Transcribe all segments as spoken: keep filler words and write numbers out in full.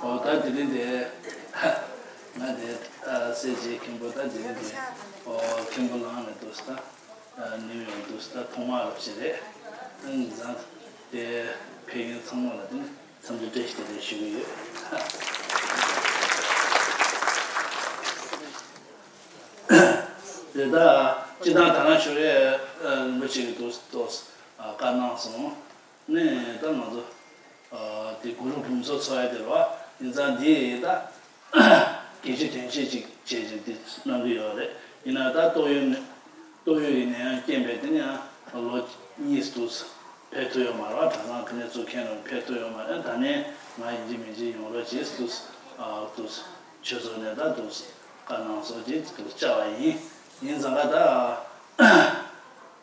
ཨོ་ད་དེ་རིང་དེ་ང་དེ་ཨ་སྲས་བཅས་མཁན་པོ་ད་དེ་རིང་དེ་ཨོ་མཁན་པོ་ལངས་ནས་འདུག་ད་ཨ་ནིའུ་ཡོག་འདུག་ད་ཐོག་མ་རབ་ཅིག་རེད། ཨང་ཛང་དེ་ཕེབས་མཁན་ཚང་མ་ལ་དེ་ནི་འཚམས་འདྲི་བཀྲ་ཤིས་བདེ་ལེགས་ཞུ་གི་ཡོད། དེ་ད་སྤྱི་བཏང་ད་ལན་ཞུ་རེ་རིན་པོ་ཆེ་གི་འདུག་ཏོག་བཀའ་གནང་སོང་། ནས་ད་ང་ཚོ་ཨ་དེ་གུ་རུ་བུམ་ཚོགས་ཚོགས་ཡ་དེ་རེད་བ། ཡིན་ཙང་འདི་ད་གལ་ཆེ་དོན་ཆེ་ཅིག་བྱས་ཅིག་འདི་གནང་གི་ཡོད་རེད། ཡིན་ན་ད་ཏོག་དབྱིབས་ནད་ཏོག་དབྱིབས་ཀྱི་ནད་ཡམས་རྐྱེན་པས་དེ་ནས་ཡང་ལོ་གཉིས་འདུག་ཕེབས་ཐུབ་ཡོད་མ་རེད་བ། གྲྭ་ཚང་དེ་ནས་ཚུར་ཁྱེད་རང་ཕེབས་ཐུབ་ཡོད་མ་རེད། ད་ནས་ང་ཡིན་གཅིག་མིན་གཅིག་ཡོང་རོགས་བྱེད་འདུག་ཨ་འདུག་ཆོས་ཚོགས་ནས་ད་འདུག་བཀའ་གནང་སོགས་ཀྱིས་འདུག་བཅར་བ་ཡིན། ཡིན་ཙང་ཀ་ད་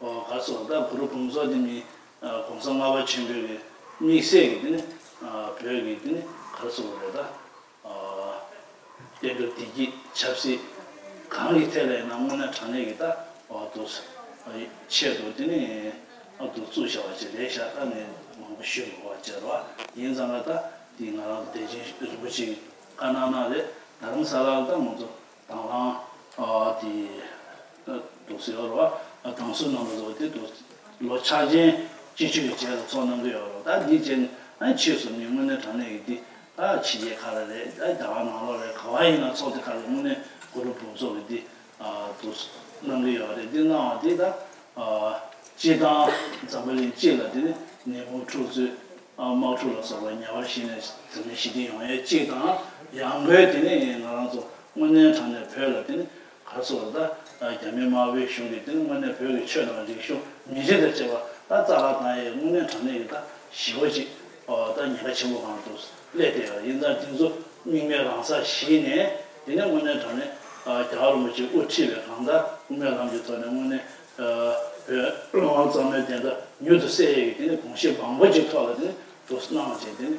ཨོ་ག་སོགས་ད་གུ་རུ་བུམ་ཚོགས་དེ་མིན། ཨ་༸གོང་ས་ལྔ་པ་ཆེན་པོའི་གི་དམིགས་བསལ་གྱི་དེ་ནི་ཨ་བོད་ཀྱི་དེ་ནི་ག་རེ་ཟེར་དགོས་རེད་ད། ཨ་བསྟན་འགྲོ་བདེ་སྐྱིད་ཆབ་སྲིད་གང་གི་ཐད་ལ་ཡིན་ན་དངོས་གནས་དྲང་གནས་ཀྱི་ད་ཨ་དུ་ཆེད་དུ་དེ་ནི་ཨ་དུ་བཙུགས་བཞག་པ་ཅིག་རེད་ཤག་ད་ངས་མང་པོ་ཞུ་མི་དགོས་པ་བྱས་རོགས། ཡིན་ཙང་ལ་ད་དེ་ང་རང་དད་ཅན་རིན་པོ་ཆེ་གི་བཀའ་གནང་གནང་རེད། རྡ་རམ་ས་ལར་ད་ང་ཚོ་དང་བླངས་ཨ་དེ་འདུག་སེ་ཡོད་རེད་བ། དང་སུ་རྣམ་པ་ཚོ་དེ་འདུག་ལོ་ཆ་རྐྱེན་སྤྱི་སྤྱོད་ཀྱི་རྗེས་ལ་ཚོགས་གནང་གི་ཡོད་རེད་བ། ད་འདི་རྗེས་ནས་ཨ་ཕྱིས་སུ་ནི་དངོས་གནས་དྲང་གནས་ཀྱི་འདི་ད་ཕྱི་རྒྱལ་ཁག་ལ་རེད། ད་རྒྱ་གར་ནང་ལོགས་རེད། ག་བ་ཡིན་ན་ཚོགས་དེ་ཁག་ལ་དངོས་གནས་གུ་རུ་བུམ་ཚོགས་ཀྱི་འདི་འདུག་གནང་གི་ཡོད་རེད། འདི་གནང་བ་འདི་ད་སྤྱིར་བཏང་འཛམ་བུ་གླིང་སྤྱི་ལ་དེ་ནི་ནད་མུག་འཁྲུག་རྩོད། དམག་འཁྲུག་ལ་སོགས་པ་ཉེ་བར་ཞི་ནས་འཛམ་གླིང་ཞི་བདེ་ཡོང་ཡས་གཅིག་དང་། ཡང་སྒོས་དེ་ནི་ང་རང་ཚོ་དངོས་གནས་དྲང་གནས་བོད་ལ་དེ་ནི་ག་རེ་ཟེར་དགོས་རེད་ད། རྒྱ་མི་དམར་པོའི་གཞུང་གིས་དེ་ནི་དངོས་གནས་བོད་ཀྱི་ཆོས་དང་རིག་གཞུང་མི་རིགས་དང་བཅས་པ་ད་རྩ་བརླག་བཏང་ཡས་དངོས་གནས་དྲང་གནས་ཀྱི་ད་ཞི་བ་ཅིག་ད་ཉེན་ཁ་ཆེན་པོ་གང་དུ་སླེབས་བསྡད་ཡོད། ཡིན་ཙང་དེ་ཚོ་དམིགས་མེད་རང་སར་ཞི་ནས་དེ་ནི་དངོས་གནས་དྲང་གནས་རྒྱལ་བ་རིན་པོ་ཆེས་དབུ་ཁྲིད་པའི་གང་ལྟར་དབུ་མའི་ལམ་གྱི་ཐོག་ནས་དངོས་གནས། བོད་བླ་མ་གཙང་མའི་བདེན་མཐའ་མྱུར་དུ་གསལ་ཡས་ཀྱི་དེ་ནི་དགོངས་གཞི་མང་པོ་ཅིག་ཐོག་ལ་དེ་ནི་འདུག་གནང་བྱས་དེ་ནི་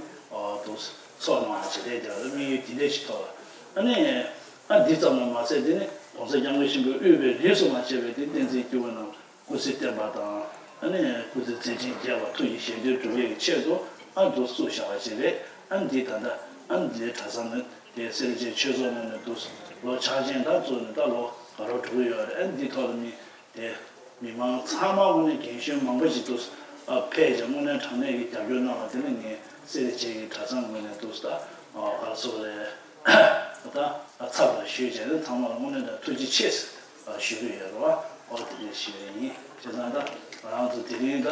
འདུག་ཚོགས་གནང་བ་ཅིག་རེད། དེ་ལ་དམིགས་ཡུལ་དེ་འདྲ་ཞིག་ཐོག་ལ་ཨ་ནི་ཨ་འདི་ཙམ་ལ་མ་ཟད་དེ་ནི་༸གོང་ས་༸སྐྱབས་མགོན་ཆེན་པོས་དབུས་པའི་རིས་སུ་མ་ཆད་པའི་དེ་བསྟན་འཛིན་སྐྱེས་བུ་རྣམས་སྐུ་ཚེ་བརྟན་པ་དང་ཨ་ནི་སྐུ་ཚེ་མཛད་འཕྲིན་རྒྱས་པ་ཐུགས་ཀྱི་བཞེད་དོན་འགྲུབ་ཡས་ཀྱི་ཆེད་དུ་ཨ་འདུག་བཙུགས་བཞག་པ་ཅིག་རེད། ཨ་འདི་ད་ལྟ་ཨ་འདི་གྲྭ་ཚང་ནི་དེ་སེ་ར་བྱེས་ཆོས་ཚོགས་ནང་ནས་འདུག་ལོ་ཆ་རྐྱེན་ད་བཙུགས་ནས་ད་ལོ་ག་རོ་འགྲོ་གི་ཡོད་རེད། ཨ་འདི་ཐོག་ལ་མི་དེ་མི་མང་ཚང་མ་དངོས་གནས་རྒན་གཞོན་མང་པོ་ཞིག་འདུག་ཨ་ཕེབས་ཀྱང་དངོས་གནས་དྲང་གནས་ཀྱི་རྒྱབ་སྐྱོར་གནང་བ་དེ་ནི་ངས་སེ་ར་བྱེས་ཀྱི་གྲྭ་ཚང་ངོས་ནས་འདུག་ད་ག་རེ་ཟེར་དགོས་རེད། ད་ཚབ་ལ་ཞུས་བྱས་ནས་ཚང་མ་ལ་དངོས་གནས་ད་ཐུགས་རྗེ་ཆེ་ཞུ་གི་ཡོད་རེད་བ། ཨོ་དེ་འདྲ་ཞུ་ཡས་ཡིན། བྱས་ཙང་ད་ང་རང་ཚོ་དེ་རིང་ད་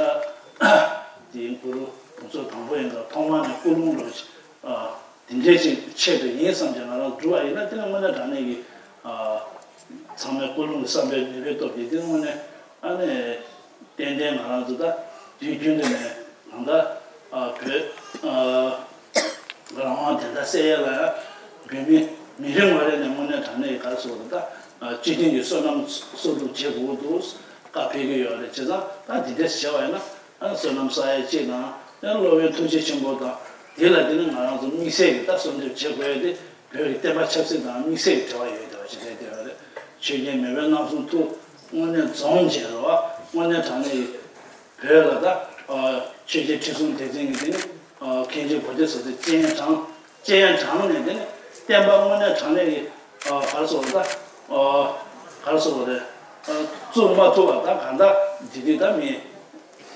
དེ་གུ་རུ་བུམ་ཚོགས་དང་པོ་ཡིན་ཙང་ཐོག་མར་ནས་ཀུན་སློང་རོགས། དེ་འདྲའི་ཅིག་ཆེད་དུ་ཡིན་བསམ་ཀྱང་ང་རང་སྒྲུབ་པ་ཡིན་ན་དེ་ནི་དངོས་གནས་དྲང་གནས་ཀྱི་ཚང་མས་ཀུན་སློང་གི་བསམ་པའི་ནུས་པའི་སྟོབས་ཀྱིས་དེ་དངོས་གནས་ཨ་ནི་ཏན་ཏན་ང་རང་ཚོ་ད་དུས་རྒྱུན་དུ་ནས་གང་ལྟར་བོད་རང་དབང་བདེན་མཐའ་གསལ་ཡས་ལ་ཡང་བོད་མི་མི་རེ་ངོ་རེ་ནས་དངོས་གནས་དྲང་གནས་ཀྱི་ག་རེ་ཟེར་དགོས་རེད་ད། སྤྱི་མཐུན་གྱི་བསོད་ནམས་གསོག་སྒྲུབ་བྱེད་དགོས་འདུག་བཀའ་ཕེབས་ཀྱི་ཡོད་རེད། བྱས་ཙང་ད་འདི་འདྲས་བྱས་པ་ཡིན་ན། ཨ་བསོད་ནམས་བསགས་ཡས་གཅིག་དང་། ཨ་སློབ་དཔོན་ཐུགས་རྗེ་ཆེན་པོ་དང་། དེ་ལ་དེ་ནི་ང་རང་ཚོ་དམིགས་བསལ་གྱི་ད་གསོལ་འདེབས་བྱེད་དགོས་ཡས་དེ་བོད་ཀྱི་བསྟན་པ་ཆབ་སྲིད་དང་དམིགས་བསལ་གྱི་འབྲེལ་བ་ཡོད་བསྡད་པ་ཞིག་རེད་བསྡད་པ་རེད། ཆོས་རྒྱལ་མེས་དབོན་རྣམ་གསུམ་ཐུགས་དངོས་གནས་འཛོམས་བྱས་རེད་བ། དངོས་གནས་དྲང་གནས་ཀྱི་བོད་ལ་ད་ཨ་ཆོས་རྒྱལ་ཁྲི་སྲོང་ལྡེ་བཙན་གྱིས་དེ་ནི་ཨ་མཁན་ཆེན་བོ་དྷི་ས་ཏྭ་སྤྱན་དྲངས། སྤྱན་དྲངས་ནས་དེ་ནི་བསྟན་པ་དངོས་གནས་དྲང་གནས་ཀྱི་ཨ་ག་རེ་ཟེར་དགོས་རེད་ད། ཨ་ག་རེ་ཟེར་དགོས་རེད། ཨ་བཙུགས་མ་ཐུབ་པ་ད་གང་ལྟར་འདི་དུས་ད་མི་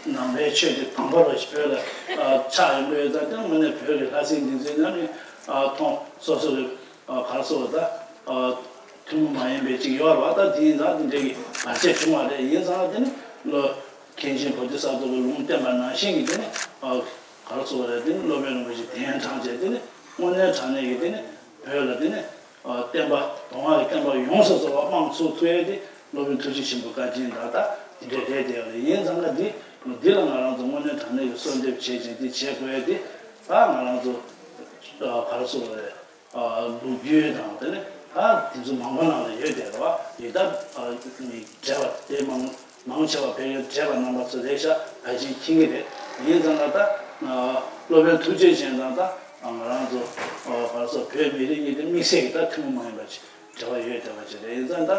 ནང་པའི་ཆོས་དེ་དང་པོ་རུ་བོད་ལ་ཨ་ཆགས་ཡོང་གི་ཡོད་ཙང་དེ་དངོས་གནས་བོད་ཀྱི་ལྷ་སྲིན་སྡེ་བཙན་རྣམས་ནི་ཨ་མཐོང་སོ་སོ་གི་ཨ་ག་རེ་ཟེར་དགོས་རེད་ད། ཨ་ཐུན་མོང་མ་ཡིན་པའི་ཅིག་ཡོད་རེད་བ། ད་དེ་ཡིན་ཙང་དེ་འདྲའི་གི་བར་ཆད་བྱུང་བ་རེད། ཡིན་ཙང་དེ་ནི་བློ་མཁན་ཆེན་བོ་དྷི་ས་ཏྭ་གི་ལུང་བསྟན་པ་ནང་བཞིན་གྱི་དེ་ནི་ཨ་ག་རེ་ཟེར་དགོས་རེད། དེ་ནི་སློབ་དཔོན་རིན་པོ་ཆེ་གདན་དྲངས་བྱས་དེ་ནི་དངོས་གནས་དྲང་གནས་ཀྱི་དེ་ནི། བོད་ལ་དེ་ནས་བསྟན་པ་མདོ་སྔགས་ཀྱི་བསྟན་པ་ཡོངས་སུ་རྫོགས་པ་རྨང་ཚུགས་ཐུབ་ཡས་དེ་སློབ་དཔོན་ཐུགས་རྗེ་ཆེན་པོའི་བཀའ་དྲིན་དང་། ད་དེ་འདྲས་རེད་བསྡད་ཡོད་རེད། ཡིན་ཙང་ཀ་འདི་འདི་ལ་ང་རང་ཚོ་དངོས་གནས་དྲང་གནས་ཀྱི་གསོལ་འདེབས་བྱེད་ཅིང་འདི་བྱེད་དགོས་ཡས་དེ་ད་ང་རང་ཚོ་ག་རེ་ཟེར་དགོས་རེད། ལོ་རྒྱུས་དང་དེ་ནས་ད་དེ་ཚོ་མང་པོ་ནང་ལ་ཡོད་བསྡད་རེད་བ། ཡིན་ད་མི་བགྲེས་པ་དེ་མང་མང་ཆེ་བ་བོད་ཡོད་བགྲེས་པ་རྣམ་པ་ཚོ་རེད་ཤག་ཕལ་ཆེར་མཁྱེན་གྱི་རེད། ཡིན་ཙང་ལ་ད་སློབ་དཔོན་ཐུགས་རྗེ་ཅན་དང་ད་ང་རང་ཚོ་ག་རེ་ཟེར་བོད་མི་རིགས་གཉིས་དེ་དམིགས་བསལ་གྱི་ད་ཐུན་མོང་མ་ཡིན་པ་ཅིག་འབྲེལ་བ་ཡོད་བསྡད་པ་ཅིག་རེད། ཡིན་ཙང་ད་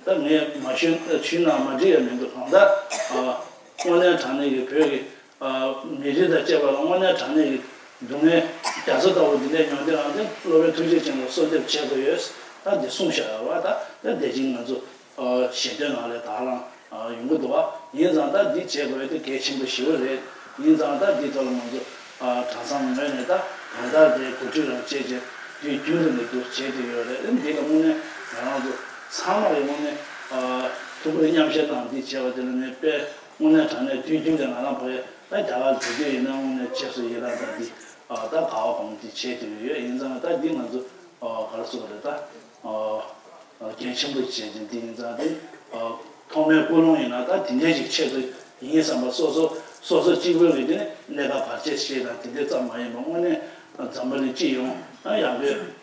ད་ངས་མ་ཞུས་ཞུས་ན་མ་འགྲིག་ཡ་མི་འདུག་གང་ལྟར་དངོས་གནས་དྲང་གནས་ཀྱི་བོད་ཀྱི་མི་རིགས་དང་བཅས་པ་ལ་དངོས་གནས་དྲང་གནས་ཀྱི་སྡུག་བསྔལ་རྒྱ་མཚོ་ལྟ་བུ་འདི་འདྲའི་མྱོང་དེ་རང་དེ་སློབ་དཔོན་ཐུགས་རྗེ་ཅན་ལ་གསོལ་འདེབས་བྱེད་དགོས་ཡོད། ད་འདི་གསུངས་བཞག་ཡོད་པ། ད་ད་དེ་བཞིན་ང་ཚོ་ཞལ་འདོན་ནང་ལས་དག་ལང་ཡོང་གི་འདུག་བ། ཡིན་ཙང་ད་འདི་བྱེད་དགོས་དེ་གལ་ཆེན་པོ་ཞེ་པོ་རེད། ཡིན་ཙང་ད་འདི་ཐོག་ལ་ང་ཚོ་གྲྭ་ཚང་ངོས་ནས་ད་གང་ལྟར་དེ་གོ་སྒྲིག་རང་བྱེད་ཅིང་དུས་རྒྱུན་དུ་ནས་འདུ་བྱེད་དེ་ཡོད་རེད། འདི་ལ་དངོས་གནས་ང་རང་ཚོ་ཚང་མ་གི་དངོས་གནས་ཐུགས་ཁུར་མཉམ་བཞེས་དང་འདི་བྱས་པ་དེ་ལ་ནས་དཔེ་དངོས་གནས་དྲང་གནས་དུས་རྒྱུན་དུ་ང་རང་བོད་ད་རྒྱ་གར་འགྲོ་དུས་ཡིན་ན་དངོས་གནས་རྗེས་སུ་ཡི་རང་དང་འདི་ད་ག་བ་གོང་འདི་བྱེད་དེ་ཡོད། ཡིན་ཙང་ད་འདི་ང་ཚོ་ག་རེ་ཟེར་དགོས་རེད། ད་གལ་ཆེན་པོ་བྱེད་ཅིང་འདི་ཡིན་ཙང་འདི་ཐོག་མའི་ཀུན་སློང་ཡིན་ན་ད་དེ་འདྲའི་ཞིག་ཆེད་དུ་ཡིན་བསམ་པ་སོ་སོ་སོ་སོ་གཅིག་པུ་གི་དེ་ནི་གནས་སྐབས་བར་ཆད་ཞེས་དང་དེ་འདྲའི་ཙམ་མ་ཡིན་པ་དངོས་གནས་འཛམ་བུ་གླིང་སྤྱི་ཡོངས་ཡང་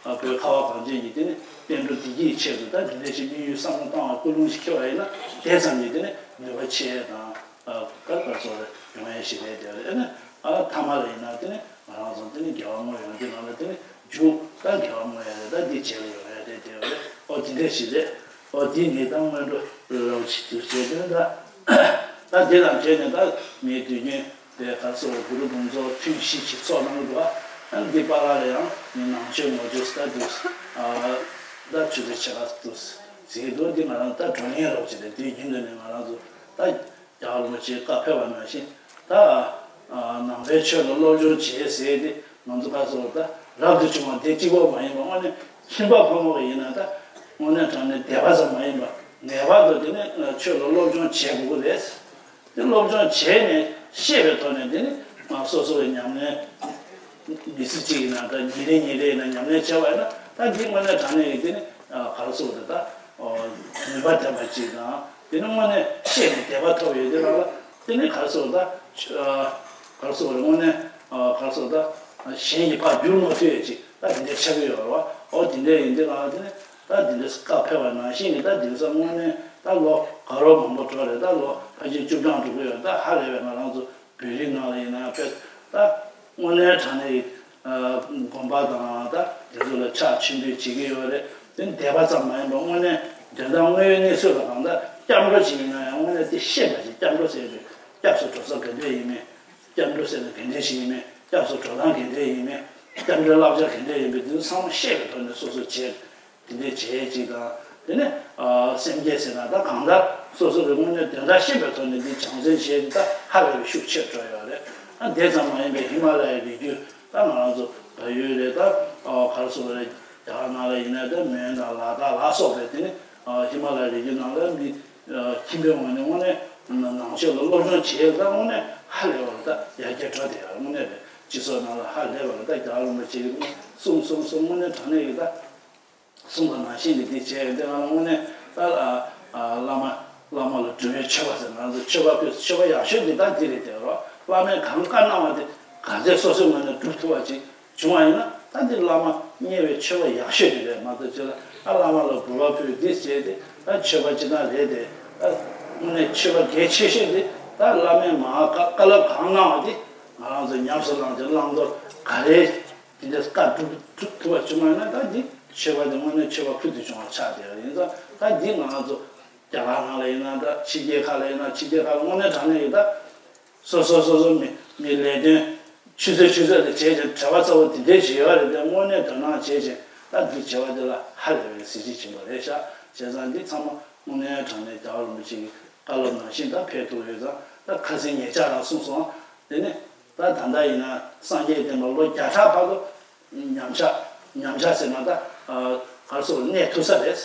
བོད་བོད་ཁ་བ་གངས་ཅན་གྱི་དེ་ནི་བསྟན་འགྲོ་བདེ་སྐྱིད་ཆེད་དུ་ད་དེ་འདྲའི་ཞིག་དམིགས་ཡུལ་བསམ་བློ་བཏང་བ་ཀུན་སློང་ཞིག་འཁྱེར་བ་ཡིན་ན་དེ་ཙམ་གྱིས་དེ་ནི་ནུས་པ་ཆེ་དང་། ཨ་ཀར་ཀར་སོགས་ཡོང་ཡས་ཞིག་རེད་དེ་རེད། ཨ་ནི་ཨ་ཐ་མ་ལ་ཡིན་ན་དེ་ནི་ང་རང་ཚོ་དེ་ནི་དགེ་བ་བསྔོ་ཡོང་དུས་ནང་ལ་དེ་ནི་མཇུག་ད་དགེ་བ་བསྔོ་ཡས་རེད། ད་འདི་བྱེད་ལ་ཡོང་ཡས་རེད་དེ་རེད། ཨོ་དེ་འདྲས་ཞིག་རེད། ཨོ་དེ་ནི་ད་སྔོན་འགྲོ་རོགས་བྱེད་དུ་བྱེད་དེ་ད་ད་དེ་དང་འབྲེལ་ནས་ད་ངའི་དུས་རྒྱུན་དེ་གར་སོགས་གུ་རུ་འབུམ་ཚོགས་ཐུན་བཞི་ཞིག་ཚོགས་གནང་གི་འདུག་ཨ་ནི་འདི་པ་ལ་ལ་ཡང་ངའི་ནང་ཆོས་ངོ་སྤྲོད་ད་འདུག་ཨ་ད་ཆུ་ཚོད་ཕྱེད་ཀ་འདུག་ཟེར་འདུག་འདི་ང་རང་ད་བགྲོ་གླེང་རོགས་བྱེད་དེ་དུས་རྒྱུན་དུ་ནས་ང་རང་ཚོ་ད། རྒྱལ་བ་རིན་པོ་ཆེའི་བཀའ་ཕེབས་པ་ནང་བཞིན་ད་ནང་པའི་ཆོས་ལ་སློབ་སྦྱོང་བྱེད་ཟེར་ཏེ་ང་ཚོ་བཀའ་ཟུར་ད་རབ་ཏུ་བྱུང་བ་དེ་གཅིག་པོ་མ་ཡིན་པ་དངོས་གནས་ཁྱིམ་པ་ཕོ་མོ་ཡིན་ན་ད་དངོས་གནས་དྲང་གནས་དད་པ་ཙམ་མ་ཡིན་པ་ངེས་པར་དུ་དེ་ནས་ཆོས་ལ་སློབ་སྦྱོང་བྱེད་དགོས་ཀྱི་རེད། དེ་སློབ་སྦྱོང་བྱས་ནས་ཤེས་པའི་ཐོག་ནས་དེ་ནི་སོ་སོ་གི་ཉམས་ལེན་མི་ཚེ་གཅིག་ཡིན་ན་ད་ཉིན་རེ་ཉིན་རེ་ཡིན་ན་ཉམས་ལེན་བྱས་པ་ཡིན་ན་ད་འདི་དངོས་གནས་དྲང་གནས་ཡིན་དེ་ནི་ག་རེ་ཟེར་དགོས་རེད། ད་ནུས་པ་ལྡན་པ་ཅིག་དང་། དེ་ནི་དངོས་གནས་ཤེས་ནས་དད་པ་ཐོབ་ཡོད་དེ་རང་ལ་དེ་ནི་ག་རེ་ཟེར་ད་ག་རེ་ཟེར་དངོས་གནས་ག་རེ་ཟེར་ད་གཞན་གྱི་ཕར་བསྒྱུར་མ་ཐུབ་ཡོད་ཅིག་ད་དེ་འདྲའི་ཆགས་ཀྱི་ཡོད་རེད་བ། འོ་དེ་འདྲའི་ཡིན་དེ་རང་ལ་དེ་ནི་ད་དེ་འདྲའི་བཀའ་ཕེབས་པ་ནང་བཞིན་གྱི་ད་དེང་སང་དངོས་གནས་ད་ལོ་ག་རོ་མང་པོ་འགྲོ་རེད། ད་ལོ་ཕལ་ཆེར་བཅུ་གྲངས་འགྲོ་གི་ཡོད། ད་ཧ་ལས་པའི་ང་རང་ཚོ་བོད་རིགས་ནང་ལ་ཡིན་ན་དཔེ་ད་དངོས་གནས་དྲང་གནས་ཀྱི་དགོན་པ་དང་ད་དེ་ཚོ་ལ་ཕྱག་མཆོད་འབུལ་བྱེད་ཀྱི་ཡོད་རེད། དེ་འདས་པ་ཙམ་མ་ཡིན་པར་དངོས་གནས་དོན་དག་དངོས་ཡོད་གནས་ཚུལ་ལ་གང་ལྟར་སྐྱབས་འགྲོ་བྱེད་ཀྱི་ན་ཡང་དངོས་གནས་དེ་ཤེས་པ་ཞིག་སྐྱབས་འགྲོ་ཟེར་དུས་སྐྱབས་སུ་འགྲོ་ས་ག་འདྲས་ཡིན་མིན། སྐྱབས་འགྲོ་ཟེར་ན་ག་འདྲས་ཞིག་ཡིན་མིན། སྐྱབས་སུ་འགྲོ་སྟངས་ག་འདྲས་ཡིན་མིན། སྐྱབས་འགྲོའི་བསླབ་བྱ་ག་འདྲས་ཡིན་མིན། དེ་ཚོ་ཚང་མ་ཤེས་པའི་ཐོག་ནས་སོ་སོ་བྱེད། དེ་འདྲས་བྱེད་ཅིག་དང་། དེ་ནས་སེམས་བསྐྱེད་ཟེར་ན་ད་གང་ལྟར་སོ་སོ་གི་དངོས་གནས་དོན་དག་ཤེས་པའི་ཐོག་ནས་འདི་སྦྱང་ཚན་བྱེད་ད་ཧ་ལས་པའི་ཤུགས་ཆེར་འགྲོ་ཡོད་རེད། ཨ་དེ་ཙམ་མ་ཡིན་པའི་ཧི་མ་ལ་ཡའི་རི་རྒྱུད་ད་ང་རང་ཚོ་བལ་ཡུལ་རེད། ད་ག་རེ་ཟེར་དགོས་རེད། རྒྱ་གར་ནང་ལ་ཡིན་ན་ད་མོན་དང་ལ་དྭགས་ལ་སོགས་པའི་དེ་ནི་ཧི་མ་ལ་ཡའི་རི་རྒྱུད་ནང་ལ་མི་ཁྱིམ་པའི་ངོས་ནས་དངོས་གནས་ནང་ཆོས་ལ་སློབ་སྦྱོང་བྱེད་ཡག་ད་དངོས་གནས་ཧ་ལས་པ་ལ་ད་ཡར་རྒྱས་འགྲོ་བསྡད་ཡོད་རེད། དངོས་གནས་རེད། སྤྱི་ཚོགས་ནང་ལ་ཧ་ལས་པ་ལ་ད་རྒྱལ་བ་རིན་པོ་ཆེ་གིས་གསུངས་གསུངས་གསུངས་དངོས་གནས་དྲང་གནས་ཡིན་ད་གསུངས་པ་ནང་བཞིན་གྱི་འདི་བྱས་ཡོད། དེ་ང་ལ་དངོས་གནས་ད་བླ་མ་བླ་མ་ལ་སྒྲུབ་པའི་མཆོད་པ་ཟེར་ང་ཚོ་མཆོད་པ་ཕུལ་མཆོད་པ་ཡག་ཤོས་འདི་ད་འདི་རེད་དེ་རོ། བླ་མས་གང་བཀའ་གནང་བ་དེ་ག་ཚད་སོ་སོའི་ངོས་ནས་སྒྲུབ་ཐུབ་པ་ཅིག་བྱུང་བ་ཡིན་ན་ད་འདི་བླ་མ་མཉེས་པའི་མཆོད་པ་ཡག་ཤོས་དེ་རེད་མ་གཏོགས་ཅི་ལ་ཨ་བླ་མ་ལ་འབུལ་བ་ཕུལ་འདི་བྱས་ཏེ་ད་མཆོད་པ་ཅི་ལྟར་རེད་དེ། ད་དངོས་གནས་མཆོད་པ་གལ་ཆེ་ཤོས་དེ་ད་བླ་མས་མ་བཀའ་བཀའ་སློབ་གང་གནང་བ་དེ་ང་རང་ཚོ་ཉམས་སུ་བླངས་ཏེ་བླང་དོར་ག་རེ་དེ་འདྲ་བཀའ་སྒྲུབ་སྒྲུབ་ཐུབ་པ་བྱུང་བ་ཡིན་ན་ད་འདི་མཆོད་པ་དེ་དངོས་གནས་མཆོད་པ་ཕུལ་དུ་བྱུང་བ་ཆགས་བསྡད་པ་ཡིན་ཙང་ད་འདི་ང་རང་ཚོ་རྒྱ་གར་ནང་ལ་ཡིན་ན་ད་ཕྱི་རྒྱལ་ཁག་ལ་ཡིན་ན་ཕྱི་རྒྱལ་ཁག་ལ་དངོས་གནས་དྲང་གནས་ཡིན་ད། སོ་སོ་སོ་སོ་མི་མི་ལས་དོན་ཆུ་ཚོད་ཆུ་ཚོད་ལ་བྱས་ཀྱང་བྲེལ་བ་ཚ་བོ་དེ་འདྲས་ཞིག་ཡོད་རེད་དེ། དངོས་གནས་དོ་སྣང་བྱས་ཀྱང་ད་འདི་བྱ་བ་འདི་ལ་ཧ་ལས་པའི་གཟི་བརྗིད་ཆེན་པོ་རེད་ཤག་བྱས་ཙང་འདི་ཚང་མ་དངོས་གནས་དྲང་གནས་རྒྱལ་བ་རིན་པོ་ཆེ་གི་བཀའ་སློབ་ནང་བཞིན་ད་ཕེབས་ཐུབ་ཡོད་ཙང་ད་ཁ་སང་ཉེ་ཆར་རང་གསུངས་སོང་། དེ་ནས་ད་ད་ལྟ་ཡིན་ན་སངས་རྒྱས་བསྟན་པ་ལོ་བརྒྱ་ཕྲག་བར་དུ། ཉམས་ཆག་ཉམས་ཆག་ཟེར་ན་ད་ག་རེ་ཟེར་གནས་ཐུབ་ས་རེད།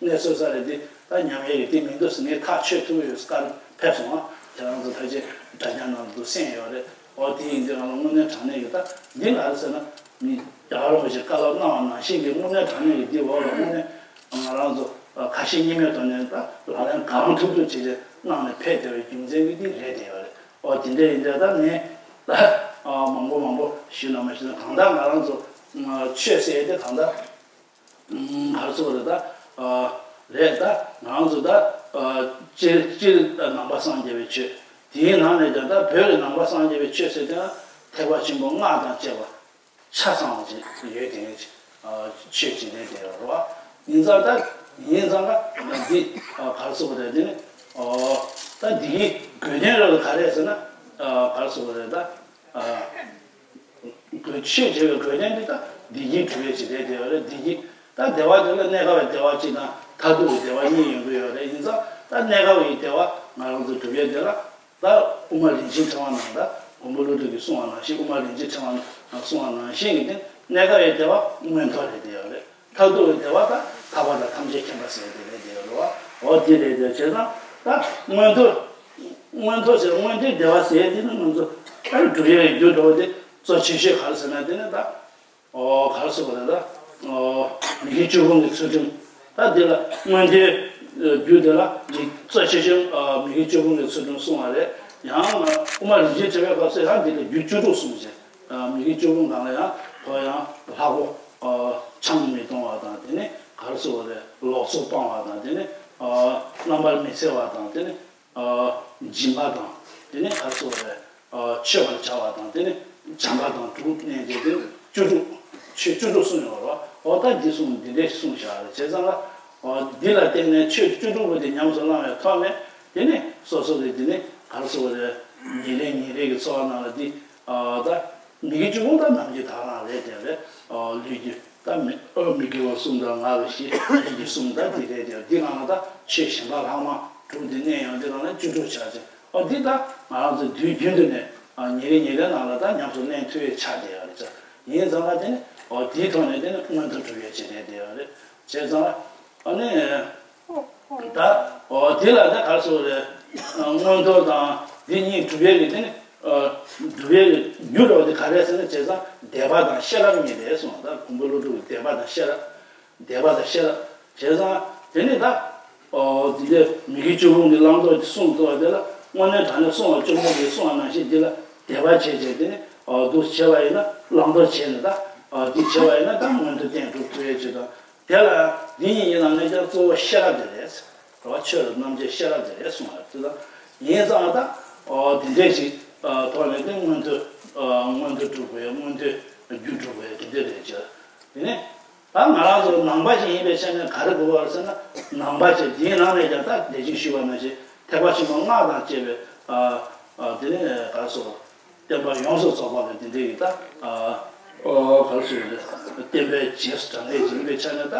གནས་ཐུབ་ས་རེད་དེ་ད་ཉམས་ཡས་ཡོད་དེ་མི་འདུག་ཟེར་ངས་ཐག་ཆོད་ཐུབ་ཡོད་ཟེར་བཀའ་ཕེབས་སོང་ཨ། ཁྱེད་རང་ཚོ་ཕལ་ཆེར་དྲ་རྒྱ་ནང་དུ་གསན་ཡོད་རེད། འོ་དེ་ཡིན་དུས་ང་ལ་དངོས་གནས་དྲང་གནས་ཡོད་ད་འདི་ལ་རེ་ཟེར་ན་ མི་རྒྱག་རོགས་ཞེས་བཀའ་སློབ་གནང་བ་ནང་བཞིན་གྱི་དངོས་གནས་དྲང་གནས་ཀྱི་འདི་འོག་ལ་དངོས་གནས་ང་རང་ཚོ་ཁ་ཞེ་གཉིས་མེད་ཐོག་ནས་ད་ལག་ལེན་གང་ཐུབ་ཐུབ་བྱས་ཏེ་གནང་ནས་ཕེབས་བསྡད་པའི་རྒྱུ་མཚན་གྱིས་འདི་རེད་བསྡད་ཡོད་རེད། ཨོ་དེ་འདྲ་ཡིན་དུས་ད་ངས་ད་མང་པོ་མང་པོ་ཞུས་ན་མ་ཞུས་ན་གང་ལྟར་ང་རང་ཚོ་ཆོས་ཟེར་ཏེ་གང་ལྟར། ག་རེ་ཟེར་དགོས་རེད་ད། ཨ། རེད་ད། ང་རང་ཚོ་ད། ཨ། སྤྱིར་སྤྱིར་ནང་པ་སངས་རྒྱས་པའི་ཆོས། དེའི་ནང་ནས་ཀྱང་ད་བོད་ཀྱི་ནང་པ་སངས་རྒྱས་པའི་ཆོས་ཟེར་དེ་ཐེག་པ་ཆེན་པོ་སྔགས་དང་བཅས་པ་ཆ་ཚང་བ་ཅིག་ཡོད་དེ་ནས་ཅིག་ཨ། ཆོས་ཅིག་རེད་དེ་རེད་བ། ཡིན་ཙང་ད་ཡིན་ཙང་ད་འདི། ཨ། ག་རེ་ཟེར་དགོས་རེད་དེ་ནི། ཨོ། ད་འདི་གི་དགོས་དོན་རབ་ཏུ་ག་རེ་ཟེར་ན། ཨ། ག་རེ་ཟེར་དགོས་རེད་ད། ཨ། ཆོས་བྱེད་པའི་དགོས་དོན་འདི་དག་བདེ་སྐྱིད་སྒྲུབ་པའི་བྱེད་ལས་བདེ་བ་རེད། བདེ་སྐྱིད་ད་བདེ་བ་དེ་ལ་གནས་སྐབས་བདེ་བ་གཅིག་དང་མཐར་ཐུག་གི་བདེ་བ་གཉིས་ཡོང་གི་ཡོད་རེད། ཡིན་ཙང་ད་གནས་སྐབས་ཀྱི་བདེ་བ་ང་རང་ཚོ་སྒྲུབ་ཡས་དེ་ལ་ད་དབུ་མ་རིན་ཆེན་ཕྲེང་བ་ནང་ད་མགོན་པོ་ཀླུ་སྒྲུབ་ཀྱིས་གསུངས་པ་ནང་བཞིན། དབུ་མ་རིན་ཆེན་ཕྲེང་བ་ནང་གསུངས་པ་ནང་བཞིན་གྱི་དེ་གནས་སྐབས་ཀྱི་བདེ་བ་མངོན་མཐོ་རེད་བསྡད་ཡོད་རེད། མཐར་ཐུག་གི་བདེ་བ་དང་ཐར་པ་དང་ཐམས་ཅད་མཁྱེན་པ་ཟེར་དེ་རེད་བསྡད་ཡོད་རེད་བ། འོ་དེ་རེད་བསྡད་བྱས་ཙང་ད་མངོན་མཐོ། མངོན་མཐོ་ཟེར་མངོན་མཐོའི་བདེ་བ་ཟེར་དེ་ནི་ང་ཚོ་ཨ་ནི་སྒྲུབ་ཡས་རྒྱུ་འགྲོ་བ་དེ་གཙོ་ཆེ་ཤོས་ག་རེ་ཟེར་ན་དེ་ནི་ད། ཨོ་ག་རེ་ཟེར་དགོས་རེད་ད། ཨོ་མི་དགེ་བཅུ་སྤོང་གི་ཚུལ་ཁྲིམས། ད་འདི་ལ་མངོན་མཐོའི་རྒྱུ་དེ་ལ་མི་གཙོ་ཆེ་ཤོས་མི་དགེ་བཅུ་སྤོང་གི་ཚུལ་ཁྲིམས་གསུངས་པ་རེད། ཡང་དབུ་མ་རིན་ཆེན་ཕྲེང་བའི་སྐབས་སུ་ཡང་འདི་ལ་རྒྱུ་བཅུ་དྲུག་གསུངས་ཤིང་། མི་དགེ་བཅུ་སྤོང་སྒང་ལ་ཡང་དོ་ཡང་ལྷག་པོ་ཆང་མི་འཐུང་བ་དང་། དེ་ནས་ག་རེ་ཟེར་དགོས་རེད། ལོག་འཚོ་སྤང་བ་དང་། དེ་ནས་རྣམ་པར་མི་འཚེ་བ་དང་། དེ་ནས། སྦྱིན་པ་དང་། དེ་ནས་ག་རེ་ཟེར་དགོས་རེད། མཆོད་པར་བྱ་བ་དང་། དེ་ནས་བྱམས་པ་དང་དྲུག་གནས་བརྒྱད་དེ་བཅུ་དྲུག་ཆོས་བཅུ་དྲུག་གསུངས་ཡོད་རེད་བ། འོ་ད་འདི་གསུངས་འདི་འདྲས་གསུངས་བཞག་རེད། བྱས་ཙང་ལ་འདི་ལ་བརྟེན་ནས་ཆོས་བཅུ་དྲུག་པོ་དེ་ཉམས་སུ་བླངས་པའི་ཐོག་ནས། དེ་ནས་སོ་སོ་གི་དེ་ནས་ག་རེ་ཟེར་དགོས་རེད། ཉིན་རེ་ཉིན་རེ་གི་འཚོ་བ་ནང་ལ་འདི་ད་མི་དགེ་བཅུ་སྤོང་ད་ནམ་རྒྱུན་དག་རང་རེད་དེ་རེད། ལུས་ཀྱི། ད་མི་ཨོ་མི་དགེ་བ་གསུམ་དང་ལྔ་བ་བཞི། ལུས་ཀྱི་གསུམ་ད་འདི་རེད་དེ། འདི་ནང་ལ་ད་ཆོས་གཞན་པ་ལྷག་མ་དྲུག་འདི་གནས་ཡོང་། འདི་ནང་ལ་བཅུ་དྲུག་ཆ་ཅན། ཨོ་འདི་ད་ང་རང་ཚོ་དུས་རྒྱུན་དུ་ནས་ཉིན་རེ་ཉིན་རེ་ནང་ལ་ད་ཉམས་སུ་ལེན་ཐུབ་ཡས་ཆགས་བསྡད་ཡོད་རེད། ཡིན་ཙང་ལ་དེ་ནི་ཨོ་འདིའི་ཐོག་ནས་དེ་ནི་མངོན་མཐོ་སྒྲུབ་ཡས་ཅིག་རེད་བསྡད་ཡོད་རེད། བྱས་ཙང་ཨ་ནི། ད། འོ་དེ་ལ་ད་ག་རེ་ཟེར་དགོས་རེད། མངོན་མཐོ་དང་འདི་གཉིས་སྒྲུབ་ཡས་ཀྱི་དེ་ནི། སྒྲུབ་ཡས་ཀྱི་རྒྱུ་རེད་བ། དེ་ག་རེ་ཟེར་ན། བྱས་ཙང་དད་པ་དང་ཤེས་རབ་གཉིས་རེད་གསུངས། ད་མགོན་པོ་ཀླུ་སྒྲུབ་ཀྱི་དད་པ་དང་ཤེས་རབ། དད་པ་དང་ཤེས་རབ། བྱས་ཙང་དེ་ནི་ད། འོ་དེ་འདྲའི་མི་དགེ་བཅུ་སྤོང་གི་བླང་དོར་གྱི་གསུངས་ཐུབ་པ་དེ་ལ་དངོས་གནས་དྲང་གནས་གསུངས་པ་བཅོམ་ལྡན་འདས་ཀྱིས་གསུངས་པ་ནང་བཞིན་འདི་ལ་དད་པ་བྱས་བྱས་དེ་ནི། འོ་འདུག་བྱས་པ་ཡིན་ན་བླང་དོར་བྱས་ནས་ད། འདི་བྱས་པ་ཡིན་ན་ད་མངོན་མཐོ་བསྟན་སྒྲུབ་ཐུབ་ཡས་ཅིག་དང་། དེ་ལ་འདི་གཉིས་ཡིན་ན་ནས་ཀྱང་གཙོ་བོ་ཤེས་རབ་དེ་རེད། རེད་བ། ཆོས་ལ་རྣམ་འབྱེད་ཤེས་རབ་དེ་རེད་གསུངས་པ་རེད། དེ་ལ་ཡིན་ཙང་ད། འོ་དེ་འདྲས་ཞིག་ཐོག་ནས་དེ་མངོན་མཐོ། མངོན་མཐོ་སྒྲུབ་དགོས། མངོན་མཐོའི་རྒྱུ་སྒྲུབ་དགོས། དེ་འདྲས་རེད་ཅེས། དེ་ནས་ད་ང་རང་ཚོ་ནང་པ་ཞིག་ཡིན་པའི་ཆ་ནས་ག་རེ་དགོས་པ་རེད་ཟེར་ན། ནང་པ་ཞིག་དེའི་ནང་ནས་ཀྱང་ད་དེ་བཞིན་ཞུས་པ་ནང་བཞིན་ཐེག་པ་ཆེན་པོ་སྔགས་དང་བཅས་པའི། དེ་ནས་ག་རེ་ཟེར། བསྟན་པ་ཡོངས་སུ་རྫོགས་པ་གི་དེ་འདྲའི་ད། ཨོ་ག་རེ་ཟེར་རེད། བསྟན་པའི་རྗེས་སུ་འབྲང་མཁན་ཞིག་ཡིན་པའི་ཆ་ནས་ད།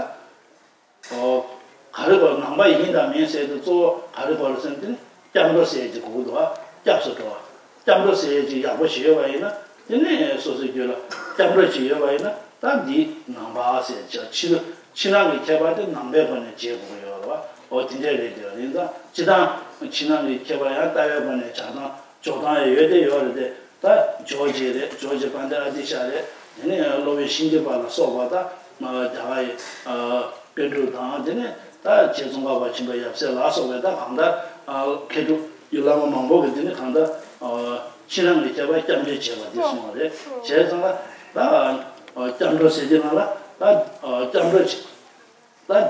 ཨོ་ག་རེ་དགོས། ནང་པ་ཡིན་དང་མིན་ཟེར་དུས་གཙོ་བོ་ག་རེ་དགོས་རེད་ཟེར་ན། དེ་ནི་སྐྱབས་འགྲོ་ཟེར་ཡས་ཅིག་དགོས་ཀྱི་འདུག་བ། སྐྱབས་སུ་འགྲོ་བ། སྐྱབས་འགྲོ་ཟེར་ཡས་ཅིག་ཡག་པོ་ཞིག་ཡོད་པ་ཡིན་ན། དེ་ནི་སོ་སོའི་རྒྱུད་ལ་སྐྱབས་འགྲོ་ཅིག་ཡོད་པ་ཡིན་ན། ད་འདི་ནང་པ་ཟེར་ཅིག་ཕྱི་ཕྱི་ནང་གི་ཁྱད་པར་དེ་ནང་པའི་སྒོ་ནས་འབྱེད་དགོས་ཀྱི་ཡོད་རེད་བ། ཨོ་དེ་འདྲས་རེད་དེ། ཡིན་ཙང་སྤྱིར་བཏང་ཕྱི་ནང་གི་ཁྱད་པར་ཡང་ལྟ་བའི་སྒོ་ནས་བྱ་སྟངས། འཇོག་སྟངས་ཡང་ཡོད་དེ་ཡོད་རེད་དེ། ད་ཇོ་བོ་རྗེ་རེད། ཇོ་བོ་རྗེ་དཔལ་ལྡན་ཨ་ཏི་ཤ་རེད། དེ་ནས་སློབ་དཔོན་ཤིན་ཏི་པ་ལ་སོགས་པ། ད་རྒྱ་གར་གྱི་པཎ་གྲུབ་དང་། དེ་ནས་ད་རྗེ་ཙོང་ཁ་པ་ཆེན་པོ་ཡབ་སྲས་ལ་སོགས་པའི་ད་གང་ལྟར་མཁས་གྲུབ་ཀྱི་བླ་མ་མང་པོ་གིས་དེ་ནས་གང་ལྟར་ཕྱི་ནང་གི་ཁྱད་པར་སྐྱབས་འགྲོས་བྱས་པ་འདི་གསུངས་པ་རེད། བྱས་ཙང་ད་སྐྱབས་འགྲོ་ཟེར་དུས་ནང་ལ་ད་སྐྱབས་འགྲོ་བྱེད། ད་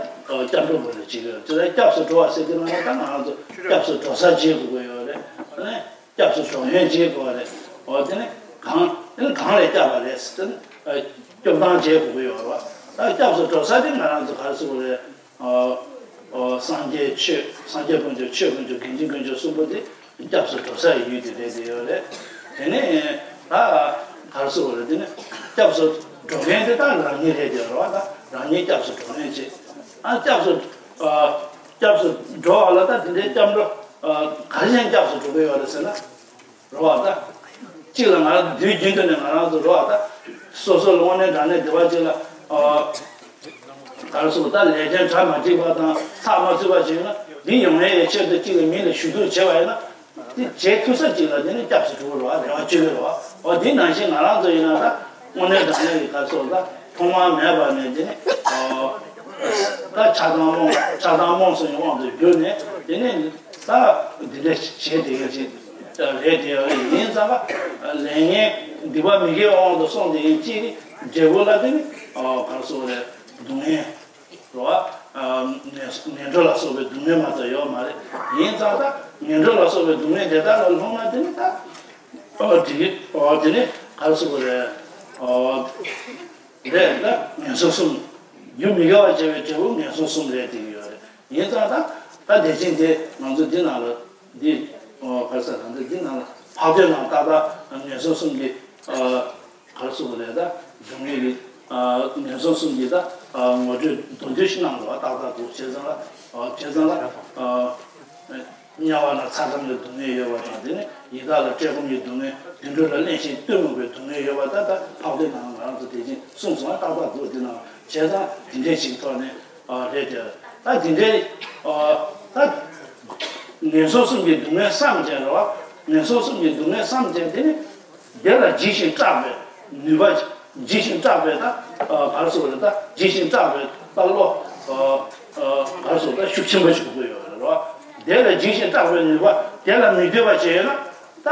སྐྱབས་འགྲོ་དགོས་རེད་ཅེས་ཡོད། དེ་ལ་སྐྱབས་སུ་འགྲོ་བ་ཟེར་དུས་ནང་ལ་ད་ང་རང་ཚོ་སྐྱབས་སུ་འགྲོ་ས་བྱེད་དགོས་ཀྱི་ཡོད་རེད། ཨ་ནི་སྐྱབས་སུ་འགྲོ་མཁན་བྱེད་དགོས་པ་རེད། འོ་དེ་ནི་གང་དེ་ནི་གང་ལ་སྐྱབས་པ་རེད་ཟེར་ན། སྐྱོབ་སྟངས་བྱེད་དགོས་ཀྱི་ཡོད་རེད་བ། ད་སྐྱབས་སུ་འགྲོ་ས་དེ་ང་རང་ཚོ་ག་རེ་ཟེར་དགོས་རེད། ཨོ་ཨོ་སངས་རྒྱས་ཆོས། སངས་རྒྱས་དཀོན་མཆོག་ཆོས་དཀོན་མཆོག་དགེ་འདུན་དཀོན་མཆོག་གསུམ་པོ་དེ་སྐྱབས་སུ་འགྲོ་སའི་ཡུལ་དེ་རེད་དེ་ཡོད་རེད། དེ་ནས་ད་ག་རེ་ཟེར་དགོས་རེད། དེ་ནས་སྐྱབས་སུ་འགྲོ་མཁན་དེ་ད་རང་ཉིད་རེད་དེ་ཡོད་རེད་བ། ད་རང་ཉིད་སྐྱབས་སུ་འགྲོ་མཁན་ཅིག་ཨ་སྐྱབས་སུ་ཨ་སྐྱབས་སུ་འགྲོ་བ་ལ་ད་དེ་འདྲའི་སྐྱབས་འགྲོ་ཨ་ག་རེ་བྱས་ནས་སྐྱབས་སུ་འགྲོ་གི་ཡོད་རེད་ཟེར་ན། རེད་བ། ད་གཅིག་ལ་ང་རང་དུས་རྒྱུན་དུ་ནས་ང་རང་ཚོ་རེད་བ། ད་སོ་སོ་ལ་དངོས་གནས་དྲང་གནས་བདེ་བ་ཅིག་ལ་ཨ་ག་རེ་ཟེར། ད་ལས་ཅན་གྲ་མ་འགྲིག་པ་དང་ཚགས་མ་ཚུད་པ་ཅིག་ཡོད་ན། འདི་ཡོང་ཡས་ཆེད་དུ་གཅིག་ལ་མི་ལ་ཞུ་གཏུག་བྱས་པ་ཡིན་ན། འདི་བྱེད་ཐུབ་ས་ཅིག་ལ་དེ་ནི་སྐྱབས་སུ་འགྲོ་དགོས་རེད་བ། རེ་བ་བཅོལ་གྱི་རེད་བ། འོ་འདི་ནང་བཞིན་ང་རང་ཚོ་ཡིན་ན་ད། དངོས་གནས་དྲང་གནས་ཀྱི་ག་རེ་ཟེར་ད་ཐོག་མ་མེད་པ་ནས་དེ་ནི་ད་ཆགས་སྡང་རྨོངས་ཆགས་སྡང་རྨོངས་གསུམ་གྱི་དབང་དུ་གྱུར་ནས་དེ་ནི་ད་འདི་འདྲ་བྱས་དེ་ཡིན་ཅིག་རེད་དེ་ཡིན་ཙང་ལ་ལས་ངན་སྡིག་པ་མི་དགེ་བའི་དབང་དུ་སོང་དེ་ཡིན་ཅིག་འབྲས་བུ་ལ་དེ་ནི་ག་རེ་ཟེར་རེད། སྡུག་བསྔལ་རོ། ངན་ངན་འགྲོ་ལ་སོགས་པའི་སྡུག་བསྔལ་མ་གཏོགས་ཡོད་མ་རེད། ཡིན་ཙང་ད་ངན་འགྲོ་ལ་སོགས་པའི་སྡུག་བསྔལ་དེ་དག་ལ་ལྷུང་ན་དེ་ནི་ད་ཨོ་དེ་ཨོ་དེ་ནི་ག་རེ་ཟེར་དགོས་རེད། ཨོ་རེད་ད་ངན་སོང་གསུམ། རྒྱུ་མི་དགེ་བ་བྱས་པའི་འབྲས་བུ་ངན་སོང་གསུམ་རེད་དེ་ཡོད་རེད། ཡིན་ཙང་ད་ད་དེ་བཞིན་དེ་ང་ཚོ་འདི་ནང་ལ་འདི་ཨོ་ག་རེ་ཟེར་ད་འདི་འདི་ནང་ལ་འཕགས་བསྟོད་ནང་ཏག་ཏག་ངན་སོང་གསུམ་གྱི་ཨ། ག་རེ་ཟེར་དགོས་རེད་ད། སྡུག་བསྔལ་གྱི། ངན་སོང་གསུམ་གྱི་ད། ངོ་སྤྲོད་མདོར་བསྡུས་ཤིག་གནང་འདུག་བ་ཏག་ཏག་འདུག་བྱས་ཙང་ལ། བྱས་ཙང་ལ། དམྱལ་བ་ན་ཚ་གྲང་གི་སྡུག་བསྔལ་ཡོད་པ་དང་དེ་ནས་ཡི་དྭགས་ལ་བཀྲེས་སྐོམ་གྱི་སྡུག་བསྔལ་དུད་འགྲོ་ལ་གླེན་ཞིང་གཏི་མུག་པའི་སྡུག་བསྔལ་ཡོད་པ་ད་ད་འཕགས་བསྟོད་ནང་ང་རང་ཚོ་དེ་བཞིན་གསུངས་སོང་བ་ཏག་ཏག་འདུག་དེ་ནང་བྱས་ཙང་དེ་འདྲས་ཞིག་ཐོག་ནས་རེད་དེ། ད་དེ་འདྲས་ད་ངན་སོང་གསུམ་གྱི་སྡུག་བསྔལ་བསམ་བྱས་རོ། ངན་སོང་གསུམ་གྱི་སྡུག་བསྔལ་བསམ་བྱས་དེ་ནས། དེ་ལ་འཇིགས་ཤིང་སྐྲག་པའི་ནུས་པ། འཇིགས་ཤིང་སྐྲག་པའི་ད་ག་རེ་ཟེར་དགོས་རེད་ད་འཇིགས་ཤིང་སྐྲག་པའི་ད་བློ། ག་རེ་ཟེར་ད་ཤུགས་ཆེན་པོ་ཞིག་དགོས་ཡོད་རེད་རོ། དེ་ལ་འཇིགས་ཤིང་སྐྲག་པའི་ནུས་པ་དེ་ལ་མི་ལྟོས་པ་བྱས་ན་ད་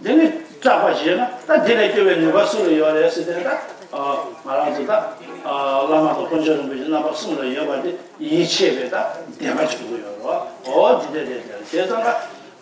དེ་ནི་སྐྲག་པ་བྱས་ན་ད་དེ་ལས་སྐྱོབ་པའི་ནུས་པ་སུ་ལ་ཡོད་རེད་ཟེར་དེ་ད་ང་རང་ཚོ་ད་བླ་མ་དང་དཀོན་མཆོག་རིན་པོ་ཆེ་རྣམ་པ་གསུམ་ལ་ཡོད་པ་དེ་ཡིད་ཆེས་པའི་ད་དད་པ་ཞིག་དགོས་ཡོད་རེད་རོ། འོ་དེ་འདྲ་རེད་དེ་བྱས་ཙང་ད།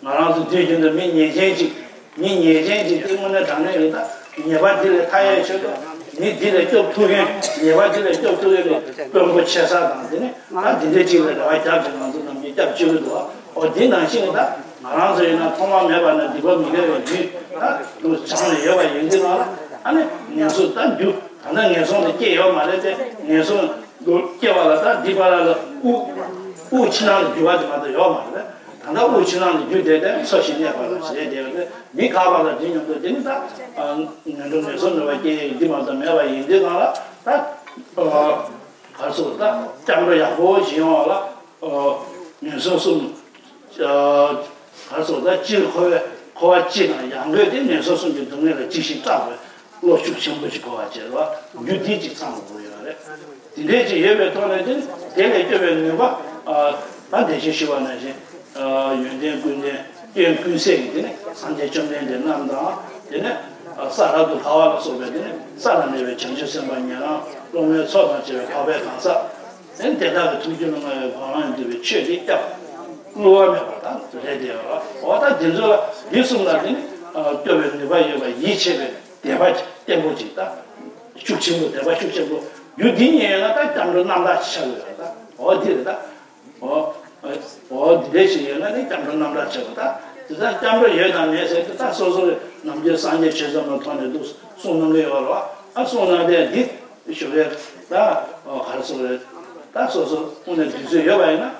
ང་རང་ཚོ་དུས་རྒྱུན་དུ་མི་ཉེས་ཅན་ཅིག་མི་ཉེས་ཅན་ཅིག་དེ་དངོས་གནས་དྲང་གནས་རེད་ད། ཉེས་པ་འདི་ལས་ཐར་ཡས་ཆེད་དུ་མི་འདི་ལས་སྐྱོབ་ཐུབ་མཁན་ཉེས་པ་འདི་ལས་སྐྱོབ་ཐུབ་མཁན་ལས་དཔོན་པོ་ཆེ་ས་དང་དེ་ནས་ད་འདི་འདྲའི་ཅིག་ལ་རེ་བ་རྒྱབ་ཀྱི་ང་ཚོ་རྣམས་ཀྱིས་སྐྱབས་བཅོལ་གྱི་འདུག་འོ་འདི་ནང་བཞིན་ད་ང་རང་ཚོ་ཡིན་ན་ཐོག་མ་མེད་པ་ནས་སྡིག་པ་མི་དགེ་བའི་རྒྱུན་ད་དུ་སྦྱངས་ནས་ཡོད་པ་ཡིན་དུས་ང་ལ་ཨ་ནི་ངན་སོང་ད་རྒྱུ་ད་ལྟ་ངན་སོང་དུ་སྐྱེས་ཡོད་མ་རེད་དེ་ངན་སོང་དུ་སྐྱེ་བ་ལ་ད་འདི་པ་ལ་ལ་དབུགས་དབུགས་ཕྱི་ནང་ལ་རྒྱུ་བ་དེ་མ་གཏོགས་ཡོད་མ་རེད། ད་ལྟ་དབུགས་ཕྱི་ནང་ལ་རྒྱུ་དེ་དེ་འཚོ་ཞིང་གནས་པ་ལ་ཞེས་དེ་ཡོད་དེ་མི་ཁ་བ་ལ་འདི་མཉམ་དུ་དེ་ནི་ད་ངན་འགྲོ་ངན་སོང་མེད་པ་སྐྱེ་འདི་མ་གཏོགས་མེད་པ་ཡིན་དུས་གང་ལ་ད་གར་སོང་ད་སྐྱབས་འགྲོ་ཡག་པོ་ཞིག་ཡོང་བ་ལ་ངན་སོང་གསུམ། གར་སོང་ད་སྤྱིར་འཁོར་བའི་འཁོར་བ་སྤྱི་དང་ཡང་སྒོས་དེ་ངན་སོང་གསུམ་གྱི་སྡུག་བསྔལ་ལ་འཇིགས་ཤིང་སྐྲག་པའི་བློ་ཤུགས་ཆེན་པོ་ཞིག་དགོས་པ་བྱས་པ་རྒྱུ་འདི་གཅིག་ཚང་དགོས་ཡོད་རེད། དེ་འདྲའི་ཅིག་ཡོད་པའི་ཐོག་ནས་དེ་དེ་ལས་སྐྱོབ་པའི་ནུས་པ་ད་དེ་བཞིན་ཞུ་བ་ནང་བཞིན་ཡོན་ཏན་ཀུན་ལྡན་སྐྱོན་ཀུན་ཟད་ཀྱི་དེ་ནི་སངས་རྒྱས་བཅོམ་ལྡན་འདས་རྣམས་དང་དེ་ནི་ས་རབ་ཏུ་བ་ལ་སོགས་པའི་དེ་ནི་ས་ལ་གནས་པའི་བྱང་ཆུབ་སེམས་དཔའ་ཉན་རང་སློབ་མའི་ཚོགས་དང་བཅས་པའི་འཕགས་པའི་གང་ཟག་དེ་ནི་དེ་དག་གི་ཐུགས་རྒྱུད་ལ་མངའ་བའི་གོ་འཕང་ལ་འདུས་པའི་ཆོས་འདི་སྐྱབས་བསླུ་བ་མེད་པ་དང་རེད་དེ་ཡོད་ར། འོ་ད་འདི་ཚོ་ལ་འདི་གསུམ་ལ་དེ་ནི་སྐྱོབ་པའི་ནུས་པ་ཡོད་པ་ཡིད་ཆེས་པའི་དད་པ་བརྟན་པོ་ཅིག་ད་ཤུགས་ཆེན་པོ་དད་པ་ཤུགས་ཆེན་པོ་རྒྱུ་འདི་ཉིད་ཡོད་ན་ད་སྐྱབས་འགྲོ་རྣམ་དག་ཅིག་ཆགས་ཡོད་ར། ད་འོ་འདི་རེད་ད། འོ། འོ་འདི་འདྲ་ཞིག་ཡོད་ན་ནི་སྐྱབས་འགྲོ་རྣམ་དག་ཆགས་པ་ད། དེ་ཙང་སྐྱབས་འགྲོ་ཡོད་དང་མེད་ཟེར་དུས་ད་སོ་སོ་རེ་ནམ་རྒྱུན་སངས་རྒྱས་ཆོས་ཚོགས་ནང་ཐོག་ནས་འདུག་གསུང་གནང་གི་ཡོད་རེད་བ། ཨ་གསུང་གནང་དེ་འདི་ཞུ་བའི་ད་ག་རེ་ཟེར་རེད། ད་སོ་སོ་དངོས་གནས་དུས་ཚོད་ཡོད་པ་ཡིན་ན་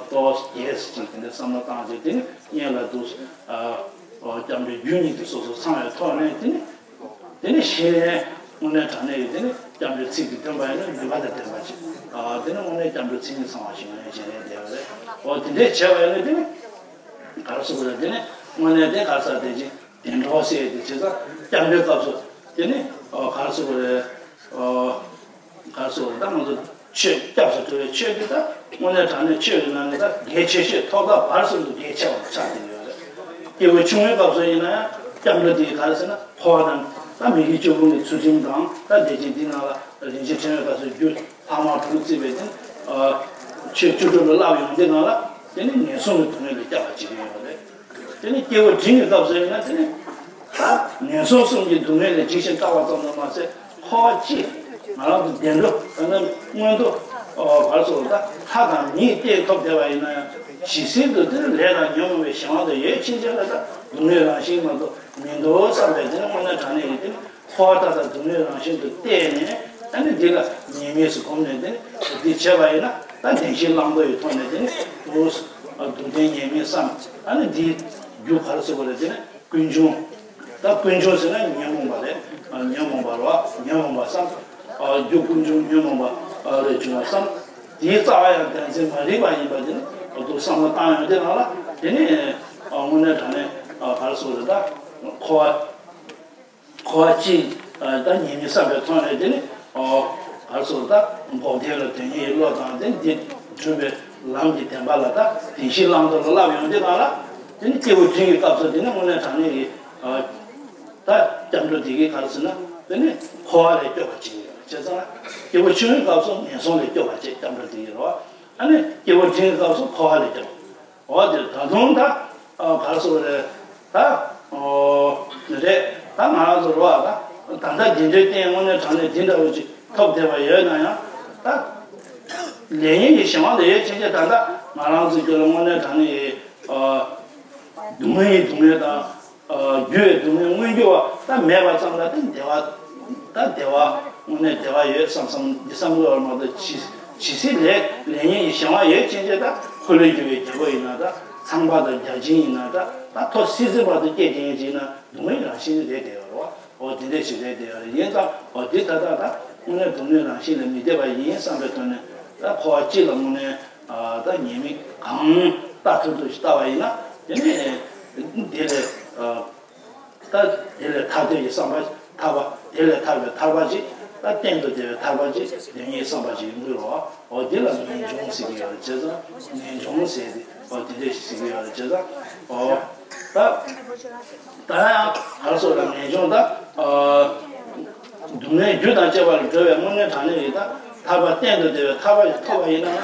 ཏོག་རྒྱས་ཅིག་དེ་འདྲ་བསམ་བློ་བཏང་རྗེས་དེ་ནི་སྔོན་ལ་འདུག་སྐྱབས་འགྲོའི་རྒྱུ་གཉིས་དེ་སོ་སོ་ཚང་བའི་ཐོག་ནས་དེ་ནི། དེ་ནས་གཞི་ནས་དངོས་གནས་དྲང་གནས་ཀྱི་དེ་ནས་སྐྱབས་འགྲོའི་ཚིག་གི་འདོན་པ་ཡིན་ན་ནུས་པ་དང་ལྡན་པ་ཅིག་ཨ་དེ་ནས་དངོས་གནས་སྐྱབས་འགྲོའི་མཚན་ཉིད་ཚང་བ་ཞིག་ཡོང་ཡ་བྱས་ནས་བསྡད་པ་རེད། འོ་དེ་འདྲས་བྱས་པ་ཡིན་ན་དེ་ནས་ག་རེ་ཟེར་དགོས་རེད། དེ་ནས་དངོས་གནས་དེ་ག་རེ་ཟེར་དེ་ཅིག་བདེ་འགྲོ་ཟེར་དེ་བྱས་ཙང་སྐྱབས་འགྲོའི་སྐབས་སུ་དེ་ནས་ཨ་ག་རེ་ཟེར་དགོས་རེད། ཨ། ག་རེ་ཟེར་ད་ང་ཚོ་ཆོས་སྐྱབས་སུ་འགྲོ་བའི་ཆོས་འདི་ད་དངོས་གནས་དྲང་གནས་ཆོས་ཀྱི་ནང་ནས་ད་གལ་ཆེ་ཤོས་ཐོག་མཐའ་བར་གསུམ་དུ་གལ་ཆེ་བ་ཆགས་བསྡད་ཡོད་རེད། སྐྱེས་བུ་ཆུང་ངུའི་སྐབས་སུ་ཡིན་ན་ཡང་སྐྱབས་འགྲོ་འདི་ག་རེ་ཟེར་ན་འཁོར་བ་དང་ད་མི་དགེ་བཅུ་སྤོང་གི་ཚུལ་ཁྲིམས་དང་ད་དེ་བཞིན་འདི་ནང་ལ་རིན་ཆེན་ཕྲེང་བའི་སྐབས་སུ་རྒྱུ་ལྷག་མ་དྲུག་བརྩིས་པའི་དེ་ཆོས་བཅུ་དྲུག་ལ་བསླབ་ཡོང་དུས་ནང་ལ་དེ་ནི་ངན་སོང་གི་སྡུག་བསྔལ་ལས་སྐྱབས་པ་བྱེད་ཀྱི་ཡོད་རེད། དེ་ནི་སྐྱེས་བུ་འབྲིང་གི་སྐབས་སུ་ཡིན་ན་དེ་ནི་ད་ངན་སོང་གསུམ་གྱི་སྡུག་བསྔལ་ལས་འཇིགས་ཤིང་སྐྲག་པ་ཙམ་དུ་མ་ཟད་འཁོར་བ་སྤྱི་ང་རང་ཚོ་བདེ་འགྲོ་ད་ནི་མངོན་མཐོ་བར་སོགས་ད་ལྷ་དང་མིའི་རྟེན་ཐོབ་བསྡད་པ་ཡིན་ན་ཡང་ཇི་སྲིད་དུ་དེ་ནི་ལས་དང་ཉོན་མོངས་པའི་གཞན་དབང་དུ་ཡོད་ཕྱིན་ཆད་ལ་ད་སྡུག་བསྔལ་རང་བཞིན་མ་གཏོགས་མི་འདུག་བསམ་པའི་དེ་ནི་དངོས་གནས་དྲང་གནས་ཡིན་དེ་ནི་འཁོར་བ་ད་ལྟ་སྡུག་བསྔལ་རང་བཞིན་དུ་བལྟས་ནས་ཨ་ནི་འདི་ལ་ཉེས་དམིགས་སུ་བསྒོམས་ནས་དེ་ནི་འདི་བྱས་པ་ཡིན་ན་ད་བདེན་བཞིའི་བླང་དོར་ཡི་ཐོག་ནས་དེ་ནི་འདུག་སྡུག་བདེན་ཉེས་དམིགས་བསམ་ཨ་ནི་འདིའི་རྒྱུ་ག་རེ་ཟེར་དགོས་རེད། དེ་ནི་ཀུན་འབྱུང་། ད་ཀུན་འབྱུང་ཟེར་ན་ཉོན་མོངས་པ་རེད། ཉོན་མོངས་པ་རེད་བ། ཉོན་མོངས་པ་བསམ། རྒྱུ་ཀུན་འབྱུང་ཉོན་མོངས་པ་ལས་བྱུང་བ་བསམ། དེའི་རྩ་བ་ཡང་བདེན་འཛིན་མ་རིག་པ་ཡིན་པ་དེ་ནི་འདུག་བསམ་བློ་བཏང་ཡོང་དེ་ནང་ལ་དེ་ནི་དངོས་གནས་དྲང་གནས་ག་རེ་ཟེར་དགོས་རེད། ད་འཁོར་བ། འཁོར་བ་སྤྱིའི་ ད་ཉེས་དམིགས་བསམ་པའི་ཐོག་ནས་དེ་ནི་ག་རེ་ཟེར་ད་འགོག་བདེན་ལ་དོན་གཉེར་བློ་དང་དེ་འདི་སྒྲུབ་པའི་ལམ་གྱི་བདེན་པ་ལ་ད་བདེན་བཞི་བླང་དོར་ལ་བསླབ་ཡོང་དུས་གང་ལ་དེ་ནི་སྐྱེས་བུ་འབྲིང་གི་སྐབས་སུ་དེ་ནི་དངོས་གནས་དྲང་གནས་ཀྱི་ད་སྐྱབས་འགྲོ་འདི་གི་ག་རེ་ཟེར་ན་དེ་ནི་འཁོར་བ་ལས་སྐྱོབ་པ་ཅིག་ཡིན། བྱས་ཙང་སྐྱེས་བུ་ཆུང་ངུའི་སྐབས་སུ་ངན་སོང་ལས་སྐྱོབ་པ་ཅིག་སྐྱབས་འགྲོ་འདི་གི་རེད་བ། ཨ་ནི་སྐྱེས་བུ་འབྲིང་གི་སྐབས་སུ་འཁོར་བ་ལས་སྐྱོབ་པ། འོ་དེ་ད་དུང་ད་ག་རེ་ཟེར་རེད། ད་རེད། ད་ང་རང་ཚོ་རེད་བ། ད་ད་ལྟ་འདི་འདྲའི་རྟེན་དངོས་གནས་དྲང་གནས་འདི་འདྲ་བོ་ཅིག་ཐོབ་བསྡད་པ་ཡོད་ན་ཡང་ད་ལས་ངན་གྱི་གཞན་དབང་དུ་ཡོད་ཕྱིན་ཆད་ད་ལྟ་ང་རང་ཚོ་རྒྱུད་ལ་དངོས་གནས་དྲང་གནས་ཀྱི་སྡུག་བསྔལ་ཡི་སྡུག་བསྔལ་དང་། རྒྱུ་བའི་སྡུག་བསྔལ་མངོན་གྱུར་བ་ད་མེད་པ་ཙམ་ལ་ད་བདེ་བ། ད་བདེ་བ་དངོས་གནས་བདེ་བ་ཡོད་བསམ་བསམ་འདི་བསམ་དགོས་པ་མ་གཏོགས་ཇི་ཇི་སྲིད་ལས་ལས་ངན་གྱི་གཞན་དབང་ཡོད་ཕྱིན་ཆད་ད་འཁོར་ལོས་སྒྱུར་བའི་རྒྱལ་པོ་ཡིན་ན་ད་ཚངས་པ་དང་བརྒྱ་བྱིན་ཡིན་ན་ད་ད་ཐོ་སྲིད་རྩེ་བར་དུ་སྐྱེ་དེ་ཡིན་ཅིག་ན་སྡུག་བསྔལ་རང་བཞིན་རེད་བསྡད་ཡོད་རེད་བ། འོ་དེ་འདྲས་ཞིག་རེད་བསྡད་ཡོད་རེད། ཡིན་ཙང་འོ་འདི་ད་ད་ད་དངོས་གནས་སྡུག་བསྔལ་རང་བཞིན་ལས་མི་འདས་པ་ཡིན་བསམ་པའི་ཐོག་ནས་ད་འཁོར་བ་སྤྱི་ལ་དངོས་གནས་ད་ཉེས་དམིགས་གང་ལྟ་ཐུབ་ཐུབ་ཞིག་ལྟ་བ་ཡིན་ན་དེ་ནས་དེ་ལས། ད་དེ་ལས་ཐར་འདོད་ཀྱི་བསམ་པ་ཐར་པ་དེ་ལས་ཐར་པའི་ཐར་པ་ཅིག་ད་གཏན་དུ་བདེ་བའི་ཐར་པ་ཅིག་དོན་གཉེར་བསམ་པ་ཅིག་ཡོང་གི་རེད་བ། འོ་འདི་ལ་ངེས་འབྱུང་ཟེར་གྱི་ཡོད་རེད་བྱས་ཙང་ངེས་འབྱུང་ཟེར་ཏེ་འོ་དེ་འདྲས་ཞིག་ཟེར་གྱི་ཡོད་རེད་བྱས་ཙང་འོ་ད་ད་ཡང་ག་རེ་ཟེར་ལ་ངེས་འབྱུང་ད་སྡུག་བསྔལ་རྒྱུ་དང་བཅས་པ་ལ་འགྲོ་བའི་དངོས་གནས་དྲང་གནས་ཡིན་ད། ཐར་པ་གཏན་དུ་བདེ་བའི་ཐར་པ་ཞིག་ཐོབ་པ་ཡིན་ན་ཡང་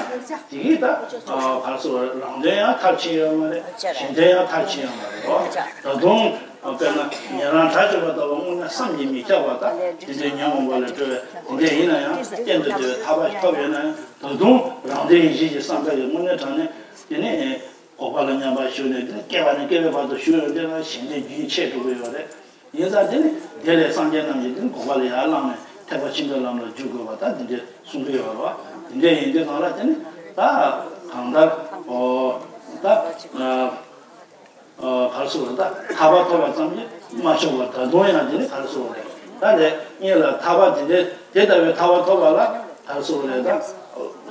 དེ་གིས་ད་ག་རེ་ཟེར་རང་དོན་ཡང་མཐར་ཕྱིན་ཡོད་མ་རེད། གཞན་དོན་ཡང་མཐར་ཕྱིན་ཡོད་མ་རེད་རོ། ད་དུང་དཔེར་ན་ཉན་རང་དགྲ་བཅོམ་པ་ལྟ་བུ་དངོས་གནས་བསམ་གྱིས་མི་ཁྱབ་པ་ད་དེ་འདྲའི་ཉོན་མོངས་པ་ལས་གྲོལ་བའི་དེ་འདྲ་ཡིན་ན་ཡང་གཏན་དུ་བདེ་བའི་ཐར་པ་ཞིག་ཐོབ་ཡོད་ན་ཡང་ད་དུང་རང་དོན་ཡིད་བྱེད་ཀྱི་བསམ་པ་ཡི་དངོས་གནས་དྲང་གནས་དེ་ནས་འགོག་པ་ལ་མཉམ་པར་ཞུགས་ནས་དེ་ནས་སྐྱེ་བ་ནས་སྐྱེ་བའི་བར་དུ་ཞུགས་ཡོང་དུས་ན་གཞན་དོན་རྒྱུན་ཆད་འགྲོ་གི་ཡོད་རེད། ཡིན་ཙང་དེ་ནི་དེ་ལས་སངས་རྒྱས་རྣམས་ཀྱིས་དེ་ནི་འགོག་པ་ལ་ཡར་བླངས་ནས་ཐེག་པ་ཆེན་པོའི་ལམ་ལ་འཇུག་དགོས་པ་ད་དེ་འདྲས་གསུང་གི་ཡོད་རེད་བ། དེ་འདྲས་ཡིན་དུས་གང་ལ་དེ་ནི་ད་གང་ལྟར་ཨོ་ད་ག་རེ་ཟེར་དགོས་རེད། ད་ཐར་པ་ཐོབ་པ་ཙམ་གྱིས་མ་ཆོག་པར་ད་དུང་ཡང་དེ་ནི་ག་རེ་ཟེར་དགོས་རེད། ད་ལས་གཉིས་ལ་ཐར་པ་དེ་འདྲས་དེ་ལྟ་བུའི་ཐར་པ་ཐོབ་པ་ལ་ག་རེ་ཟེར་དགོས་རེད། ད་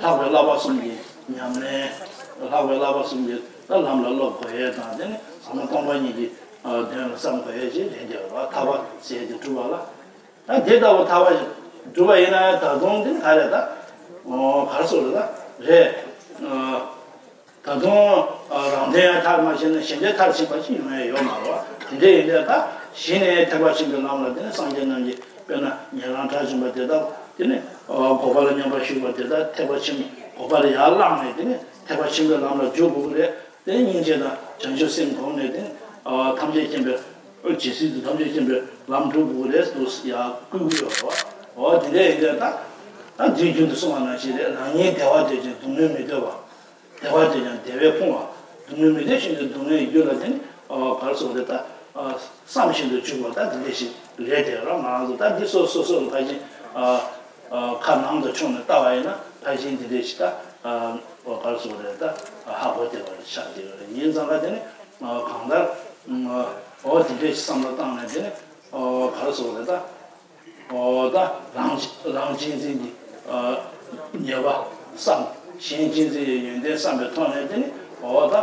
ལྷག་པའི་བསླབ་པ་གསུམ་གྱི་ཉམས་ལེན། ལྷག་པའི་བསླབ་པ་གསུམ་གྱི་ད་ལམ་ལ་སློབ་དགོས་ཡས་དང་དེ་ནི་ཟབ་མོ་སྟོང་པ་ཉིད་ཀྱི། དོན་ལ་བསམ་དགོས་ཡས་ཅིག་རེད་འདུག་བ། ཐར་པ་ཟེར་དེ་གྲུབ་པ་ལ། ད་དེ་ལྟ་བུ་ཐར་པ་ཞིག་གྲུབ་པ་ཡིན་ན་ད་དུང་དེ་ག་རེ་ད། ག་རེ་ཟེར་དགོས་རེད་ད། རེད། ད་དུང་རང་དོན་ཡང་མཐར་མ་ཕྱིན་ན་གཞན་དོན་མཐར་ཕྱིན་པ་ཞིག་ཡོང་ཡས་ཡོད་མ་རེད་བ། དེ་འདྲ་ཡིན་དུས་ད་གཞི་ནས་ཐེག་པ་ཆེན་པོའི་ལམ་ལ་དེ་ནས་སངས་རྒྱས་རྣམས་ཀྱིས་དཔེར་ན་ཉན་རང་དགྲ་བཅོམ་པ་དེ་དག་དེ་ནས་འགོག་པ་ལ་མཉམ་པར་ཞུགས་པ་དེ་དག་ཐེག་པ་ཆེན་པོ་འགོག་པ་ལ་ཡར་བླངས་ནས་དེ་ནས་ཐེག་པ་ཆེན་པོའི་ལམ་ལ་འཇུག་དགོས་ཀྱི་རེད། དེ་སྙིང་རྗེ་དང་བྱང་ཆུབ་སེམས་བསྒོམས་ནས་དེ་ནི་ཐམས་ཅད་མཁྱེན་པའི་ཇི་སྲིད་དུ་ཐམས་ཅད་མཁྱེན་པའི་ལམ་སྒྲུབ་དགོས་རེད་འདུག་ཡ་བསྐུལ་གྱི་ཡོད་རེད་བ། འོ་དེ་འདྲ་ཡིན་དུས་ད་ད་དུས་རྒྱུན་དུ་གསུངས་པ་ནང་བཞིན་རེད། རང་ཉིད་བདེ་བ་འདོད་ཅིང་སྡུག་བསྔལ་མི་འདོད་པ། བདེ་བ་འདོད་ཀྱང་བདེ་བས་ཕོངས་པ། སྡུག་བསྔལ་མི་འདོད་བཞིན་དུ་སྡུག་བསྔལ་རྒྱུ་ལ་དེ་ནི་ག་རེ་ཟེར་དགོས་རེད་ད། བསམ་བཞིན་དུ་འཇུག་པ་ད་དེ་འདྲ་ཞིག་རེད་དེ་རང་ང་རང་ཚོ་ད་འདི་སོ་སོ་སོ་ལ་ཕར་ཕྱིན། ཁ་ནང་དུ་ཕྱོགས་ནས་ལྟ་བ་ཡིན་ན་ཕལ་ཆེར་འདི་འདྲས་ཤིག་ད་ཨོ་ག་རེ་ཟེར་དགོས་རེད་ད་ཧ་གོ་བདེ་བ་ཆགས་བསྡད་ཡོད་རེད། ཡིན་ཙང་ཀ་དེ་ནི་གང་ལྟར་ཨོ་དེ་འདྲས་ཤིག་བསམ་བློ་བཏང་ནས་དེ་ནི་ཨོ་ག་རེ་ཟེར་དགོས་རེད་ད་ཨོ་ད་རང་རང་གཅེས་འཛིན་གྱི་ཉེས་པ་བསམ། གཞན་གཅེས་འཛིན་གྱི་ཡོན་ཏན་བསམ་པའི་ཐོག་ནས་དེ་ནི་ཨོ་ད་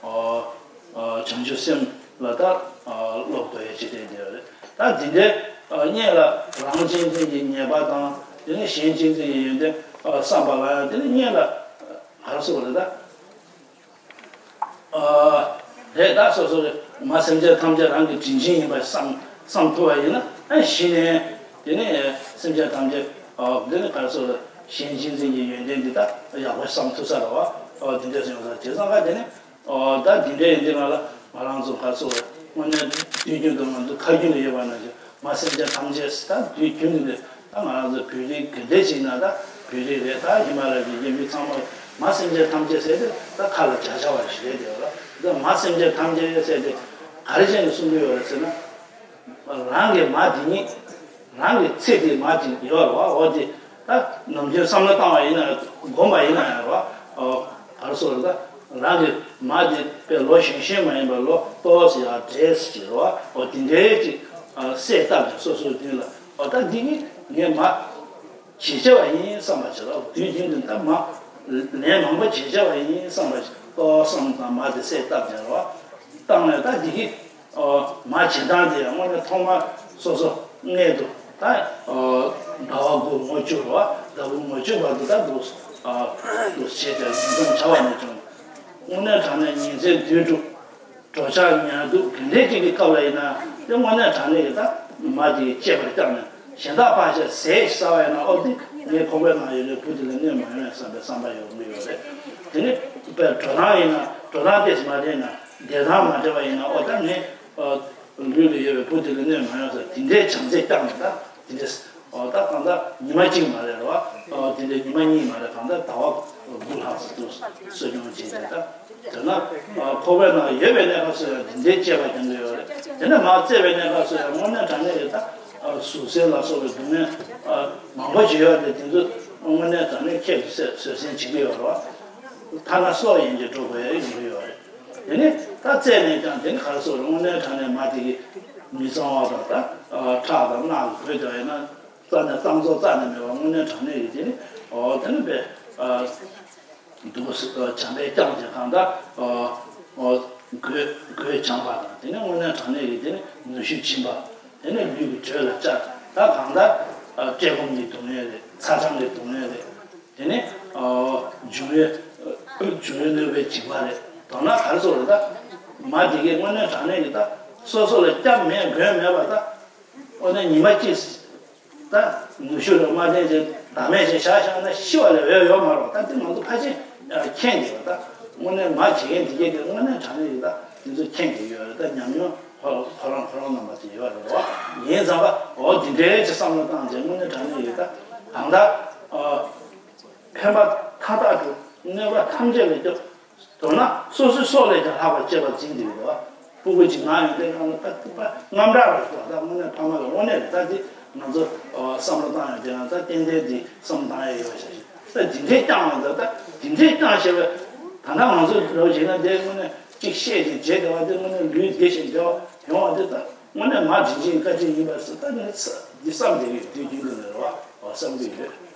ཨོ། བྱང་ཆུབ་སེམས་ལ་ད་སློབ་དགོས་ཡ་ཅིག་རེད་འདོད་རེད། ད་འདི་འདྲའི་གཉེན་ལ་རང་གཅེས་འཛིན་གྱི་ཉེས་པ་དང་དེ་ནས་གཞན་གཅེས་འཛིན་གྱི་ཡོན་ཏན་བསམ་པ་ལ་ཡང་དེ་ནས་གཉེན་ལ་ག་རེ་ཟེར་དགོས་རེད་ད། རེད་ད་སོ་སོ་རེད་མ་སེམས་ཅན་ཐམས་ཅད་རང་གི་དྲིན་ཅན་ཡིན་པ་བསམ་བསམ་ཐུབ་པ་ཡིན་ན་ཨ་གཞི་ནས་དེ་ནས་སེམས་ཅན་ཐམས་ཅད་དེ་ནས་ག་རེ་ཟེར་དགོས་རེད་གཞན་གཅེས་འཛིན་གྱི་ཡོན་ཏན་འདི་ད་ཡག་པོ་བསམ་ཐུབ་ས་རེད་བ། འདི་འདྲ་ཟེར་ཡོང་ས་བྱས་ཙང་ཀ་དེ་ནས། ཨོ་ད་འདི་འདྲའི་ཡིན་དུས་ང་ལ་ང་རང་ཚོ་ག་ཚོད་དངོས་གནས་དུས་རྒྱུན་དུ་ང་ཚོ་ཁ་རྒྱུན་དུ་ཡོད་པ་ནང་བཞིན་མ་སེམས་ཅན་ཐམས་ཅད་ད་དུས་རྒྱུན་དུ་ནས་ད་ང་རང་ཚོ་བོད་རིགས་ག་འདྲས་ཅིག་ན་ད་བོད་རིགས་རེད་ད་ཧི་མ་ལ་ཡའི་རྒྱལ་མི་ཚང་མ་མ་སེམས་ཅན་ཐམས་ཅད་ཟེར་ཏེ་ད་ཁ་ལ་བྱ་བྱ་བ་ཞིག་རེད་དེ་ཡོད་ལ་ད་མ་སེམས་ཅན་ཐམས་ཅད་ཟེར་ཏེ་ག་རེ་བྱས་ནས་གསུང་གི་ཡོད་རེད་ཟེར་ན། རང་གི་མ་དེ་ཉིད་རང་གི་ཚེ་དེ་མ་དེ་ཡོད་རེད་བ། འོ་དེ་ད་ནམ་རྒྱུན་བསམ་བློ་བཏང་བ་ཡིན་ན་སྒོམ་པ་ཡིན་ན་ཡང་རེད་བ། ག་རེ་ཟེར་ད་རང་གི་མ་དེ་དཔེ་ལོ་གཞོན་གཞོན་མ་ཡིན་པ་ལོ་ཏོག་ཙམ་ཡང་བགྲེས་ཅིག་རེད་བ། འོ་དེ་འདྲའི་ཅིག་གསལ་བཏབ་ཀྱང་སོ་སོའི་མདུན་ལ་འོ་ད་འདི་ནི་ངས་མ་བྱེད་བྱ་བ་ཡིན་བསམ་པ་བྱེད་རོགས། དུས་རྒྱུན་དུ་ད་མ་ལན་མང་པོ་བྱེད་བྱ་བ་ཡིན་བསམ་པ་ཏོག་བསམ་དང་མ་དེ་གསལ་བཏབ་ཀྱང་རོགས་བཏང་ནས་ད་འདི་གི་མ་བྱེད་སྟངས་དེ་ཡང་དངོས་གནས་ཐོག་མ་སོ་སོ་མངལ་དུ་ ད་ཟླ་བ་དགུ་ངོ་བཅུ་རེད་བ། ཟླ་དགུ་ངོ་བཅུ་བར་དུ་ད་འདུག་འདུག་བྱས་ཏེ་ཉིན་མཚམས་བྱ་བ་ནས་ཀྱང་། དངོས་གནས་དྲང་གནས་ཉིན་མཚན་དུས་དྲུག་འགྲོ་འཆག་ཉལ་འདུག་དེ་འདྲའི་ཅིག་གི་སྐབས་ལ་ཡིན་ན། དེ་དངོས་གནས་དྲང་གནས་ཀྱི་ད་མ་དེ་གིས་གཅེས་པར་བསྐྱངས་ནས། གཞན་དག་ཕར་བཞག་ཟས་ཟ་བ་ཡིན་ན། ཨོ་དེ་ངའི་ཁོག་པའི་ནང་ཡོད་རེད། བུ་དེ་ལ་གནོད་མ་ཡོང་ཡ་བསམ་པའི་བསམ་པ་ཡོང་གི་ཡོད་རེད། དེ་ནས་དཔེར་འགྲོ་སྟངས་ཡིན་ན། འགྲོ་སྟངས་ཏོག་ཙམ་མ་འགྲིག་ན། བསྡད་སྟངས་མ་འགྲིག་པ་ཡིན་ན། ཨོ་ད་ངའི་ལུས་ལ་ཡོད་པའི་བུ་དེ་ལ་གནོད་མ་ཡོང་ཟེར། དེ་འདྲའི་བྱམས་བརྩེ་བསྐྱངས་ནས། ད་དེ་འདྲས། ཨོ་ད་གང་ལྟར་ཉི་མ་གཅིག་མ་རེད་བ། ཨོ་དེ་འདྲའི་ཉི་མ་གཉིས་མ་རེད། གང་ལྟར་ཟླ་བ་དགུ་ལྷག་ཙམ་འདུག་གསོ་སྐྱོང་བྱས་ཏེ། ད་དེ་ན་ཨོ་ཁོག་པའི་ནང་ཡོད་པའི་གནས་སྐབས་སུ་ཡང་དེ་འདྲའི་གཅེས་པ་སྐྱོང་གི་ཡོད་རེད། དེ་ནས་མར་བཙས་པའི་གནས་སྐབས་སུ་ཡང་དངོས་གནས་དྲང་གནས་ཀྱི་ད་ཨོ་ཟུག་གཟེར་ལ་སོགས་པའི་སྡུག་བསྔལ་ཨོ་མང་པོ་ཞིག་ཡོད་རེད། དེ་ཚོ་དངོས་གནས་དྲང་གནས་ཁྱད་དུ་བསད་བཟོད་བསྲན་བྱེད་ཀྱི་ཡོད་རེད་བ། ཐ་ན་སྲོག་ཡིན་གྱི་འགྲོ་དགོས་ཡ་ཡོང་གི་ཡོད་རེད། དེ་ནས་ད་བཙས་ནས་ཀྱང་དེ་ནི་ག་རེ་ཟེར། དངོས་གནས་དྲང་གནས་མ་དེ་གིས་མི་གཙང་བ་དང་། ད་ཁྲག་དང་རྣག་གིས་གོས་བསྡད་པ་ཡིན་ན། རྩ་ནས་གཙང་བཙོག་རྩ་ནས་མེད་པ། དངོས་གནས་དྲང་གནས་ཀྱི་དེ་ནི་ཨོ་དེ་ནི་དཔེ་འདུག་བྱམས་པས་བསྐྱངས་ཀྱང་། གང་ལྟར་ཨོ་ཨོ་གོས་གོས་བྱམས་པ་དང་། དེ་ནི་དངོས་གནས་དྲང་གནས་ཀྱི་དེ་ནི་ནུ་ཞོ་བྱིན་པ། དེ་ནི་ལུས་ཀྱི་དྲོད་ལ་བཅར། ད་གང་ལྟར་ཨ་བཀྲེས་སྐོམ་གྱི་སྡུག་བསྔལ་རེད། ཚ་གྲང་གི་སྡུག་བསྔལ་རེད། དེ་ནས་ཨོ་འབྱུང་བའི་འབྱུང་བའི་གནོད་པའི་འཇིགས་པ་རེད། མདོར་ན་ག་རེ་ཟེར་རེད། ད་མ་དེ་གིས་དངོས་གནས་དྲང་གནས་ཀྱི་ད་སོ་སོ་ལ་སྐྱབས་མེད་མགོན་མེད་པ། ད་དངོས་གནས་ཉི་མ་གཅིག་ད་ནུ་ཞོ་ལ་མ་བསྟེན་བྱས་བདག་མེད་བྱས་བཞག་བཞག་ན་ཤི་བ་ལས་འོས་ཡོད་མ་རེད་བ། ད་དེ་ང་ཚོ་ཕལ་ཆེར་མཁྱེན་གྱི་ཡོད། ད་དངོས་གནས་མ་བྱེད་མཁན་དེ་གས་དེ་དངོས་གནས་དྲང་གནས་ཀྱི་ད་དེ་ཚོ་མཁྱེན་གྱི་ཡོད་རེད། ད་ཉམས་མྱོང་ཁོ་ཁོ་རང་ཁོ་རང་རྣམ་པ་དེ་ཡོད་རེད་བ། ཡིན་ཙང་ཀ་ཨོ་དེ་འདྲའི་ཅིག་བསམ་བློ་བཏང་བྱས་དངོས་གནས་དྲང་གནས་ཀྱི་ད་གང་ལྟར་ཨོ་ཕན་པ་མཐའ་དག་སྒྲུབ། གནོད་པ་ཐམས་ཅད་ལས་སྐྱོབ། མདོར་ན་སོ་སོའི་སྲོག་ལས་ཀྱང་ལྷག་པར་གཅེས་པར་འཛིན་དེ་ཡོད་པ། སྤུ་གུ་གཅིག་ན་ཡོང་དུས་སྒང་ལ་ད་ལྟ་དངངས་སྐྲག་རེད་ཤག་ད་དངོས་གནས་ཕ་མ་ལ་དངོས་གནས་རེད། ད་འདི་ང་ཚོ་བསམ་བློ་བཏང་ཡོང་དུས་སྒང་ད་ཏན་ཏན་འདི་བསམ་བློ་བཏང་ཡ་ཡོད་ཤག་ད་འདི་འདྲའི་བསྐྱངས་ལ། ད་ད་འདི་འདྲའི་བསྐྱངས་ཞེས་པ་ད་ལྟ་ང་ཚོ་ལོ་བྱས་ན་འདི་དངོས་གནས་གཅིག་བཤད་ཅིང་བྱེད་བསྡད་པ་འདི་དངོས་གནས་ལུས་བདེ་ཞིང་བདེ་བ་ཡོང་བ་འདི་ད་དངོས་གནས་མ་དྲིན་ཅན་བཀའ་དྲིན་ཡིན་པ་ཟེར། ད་འདི་འདི་བསམ་བསྡད་ཀྱི་ཡོད། དུས་རྒྱུན་དུ་ནས་རེད་བ། བསམ་གྱི་ཡོད།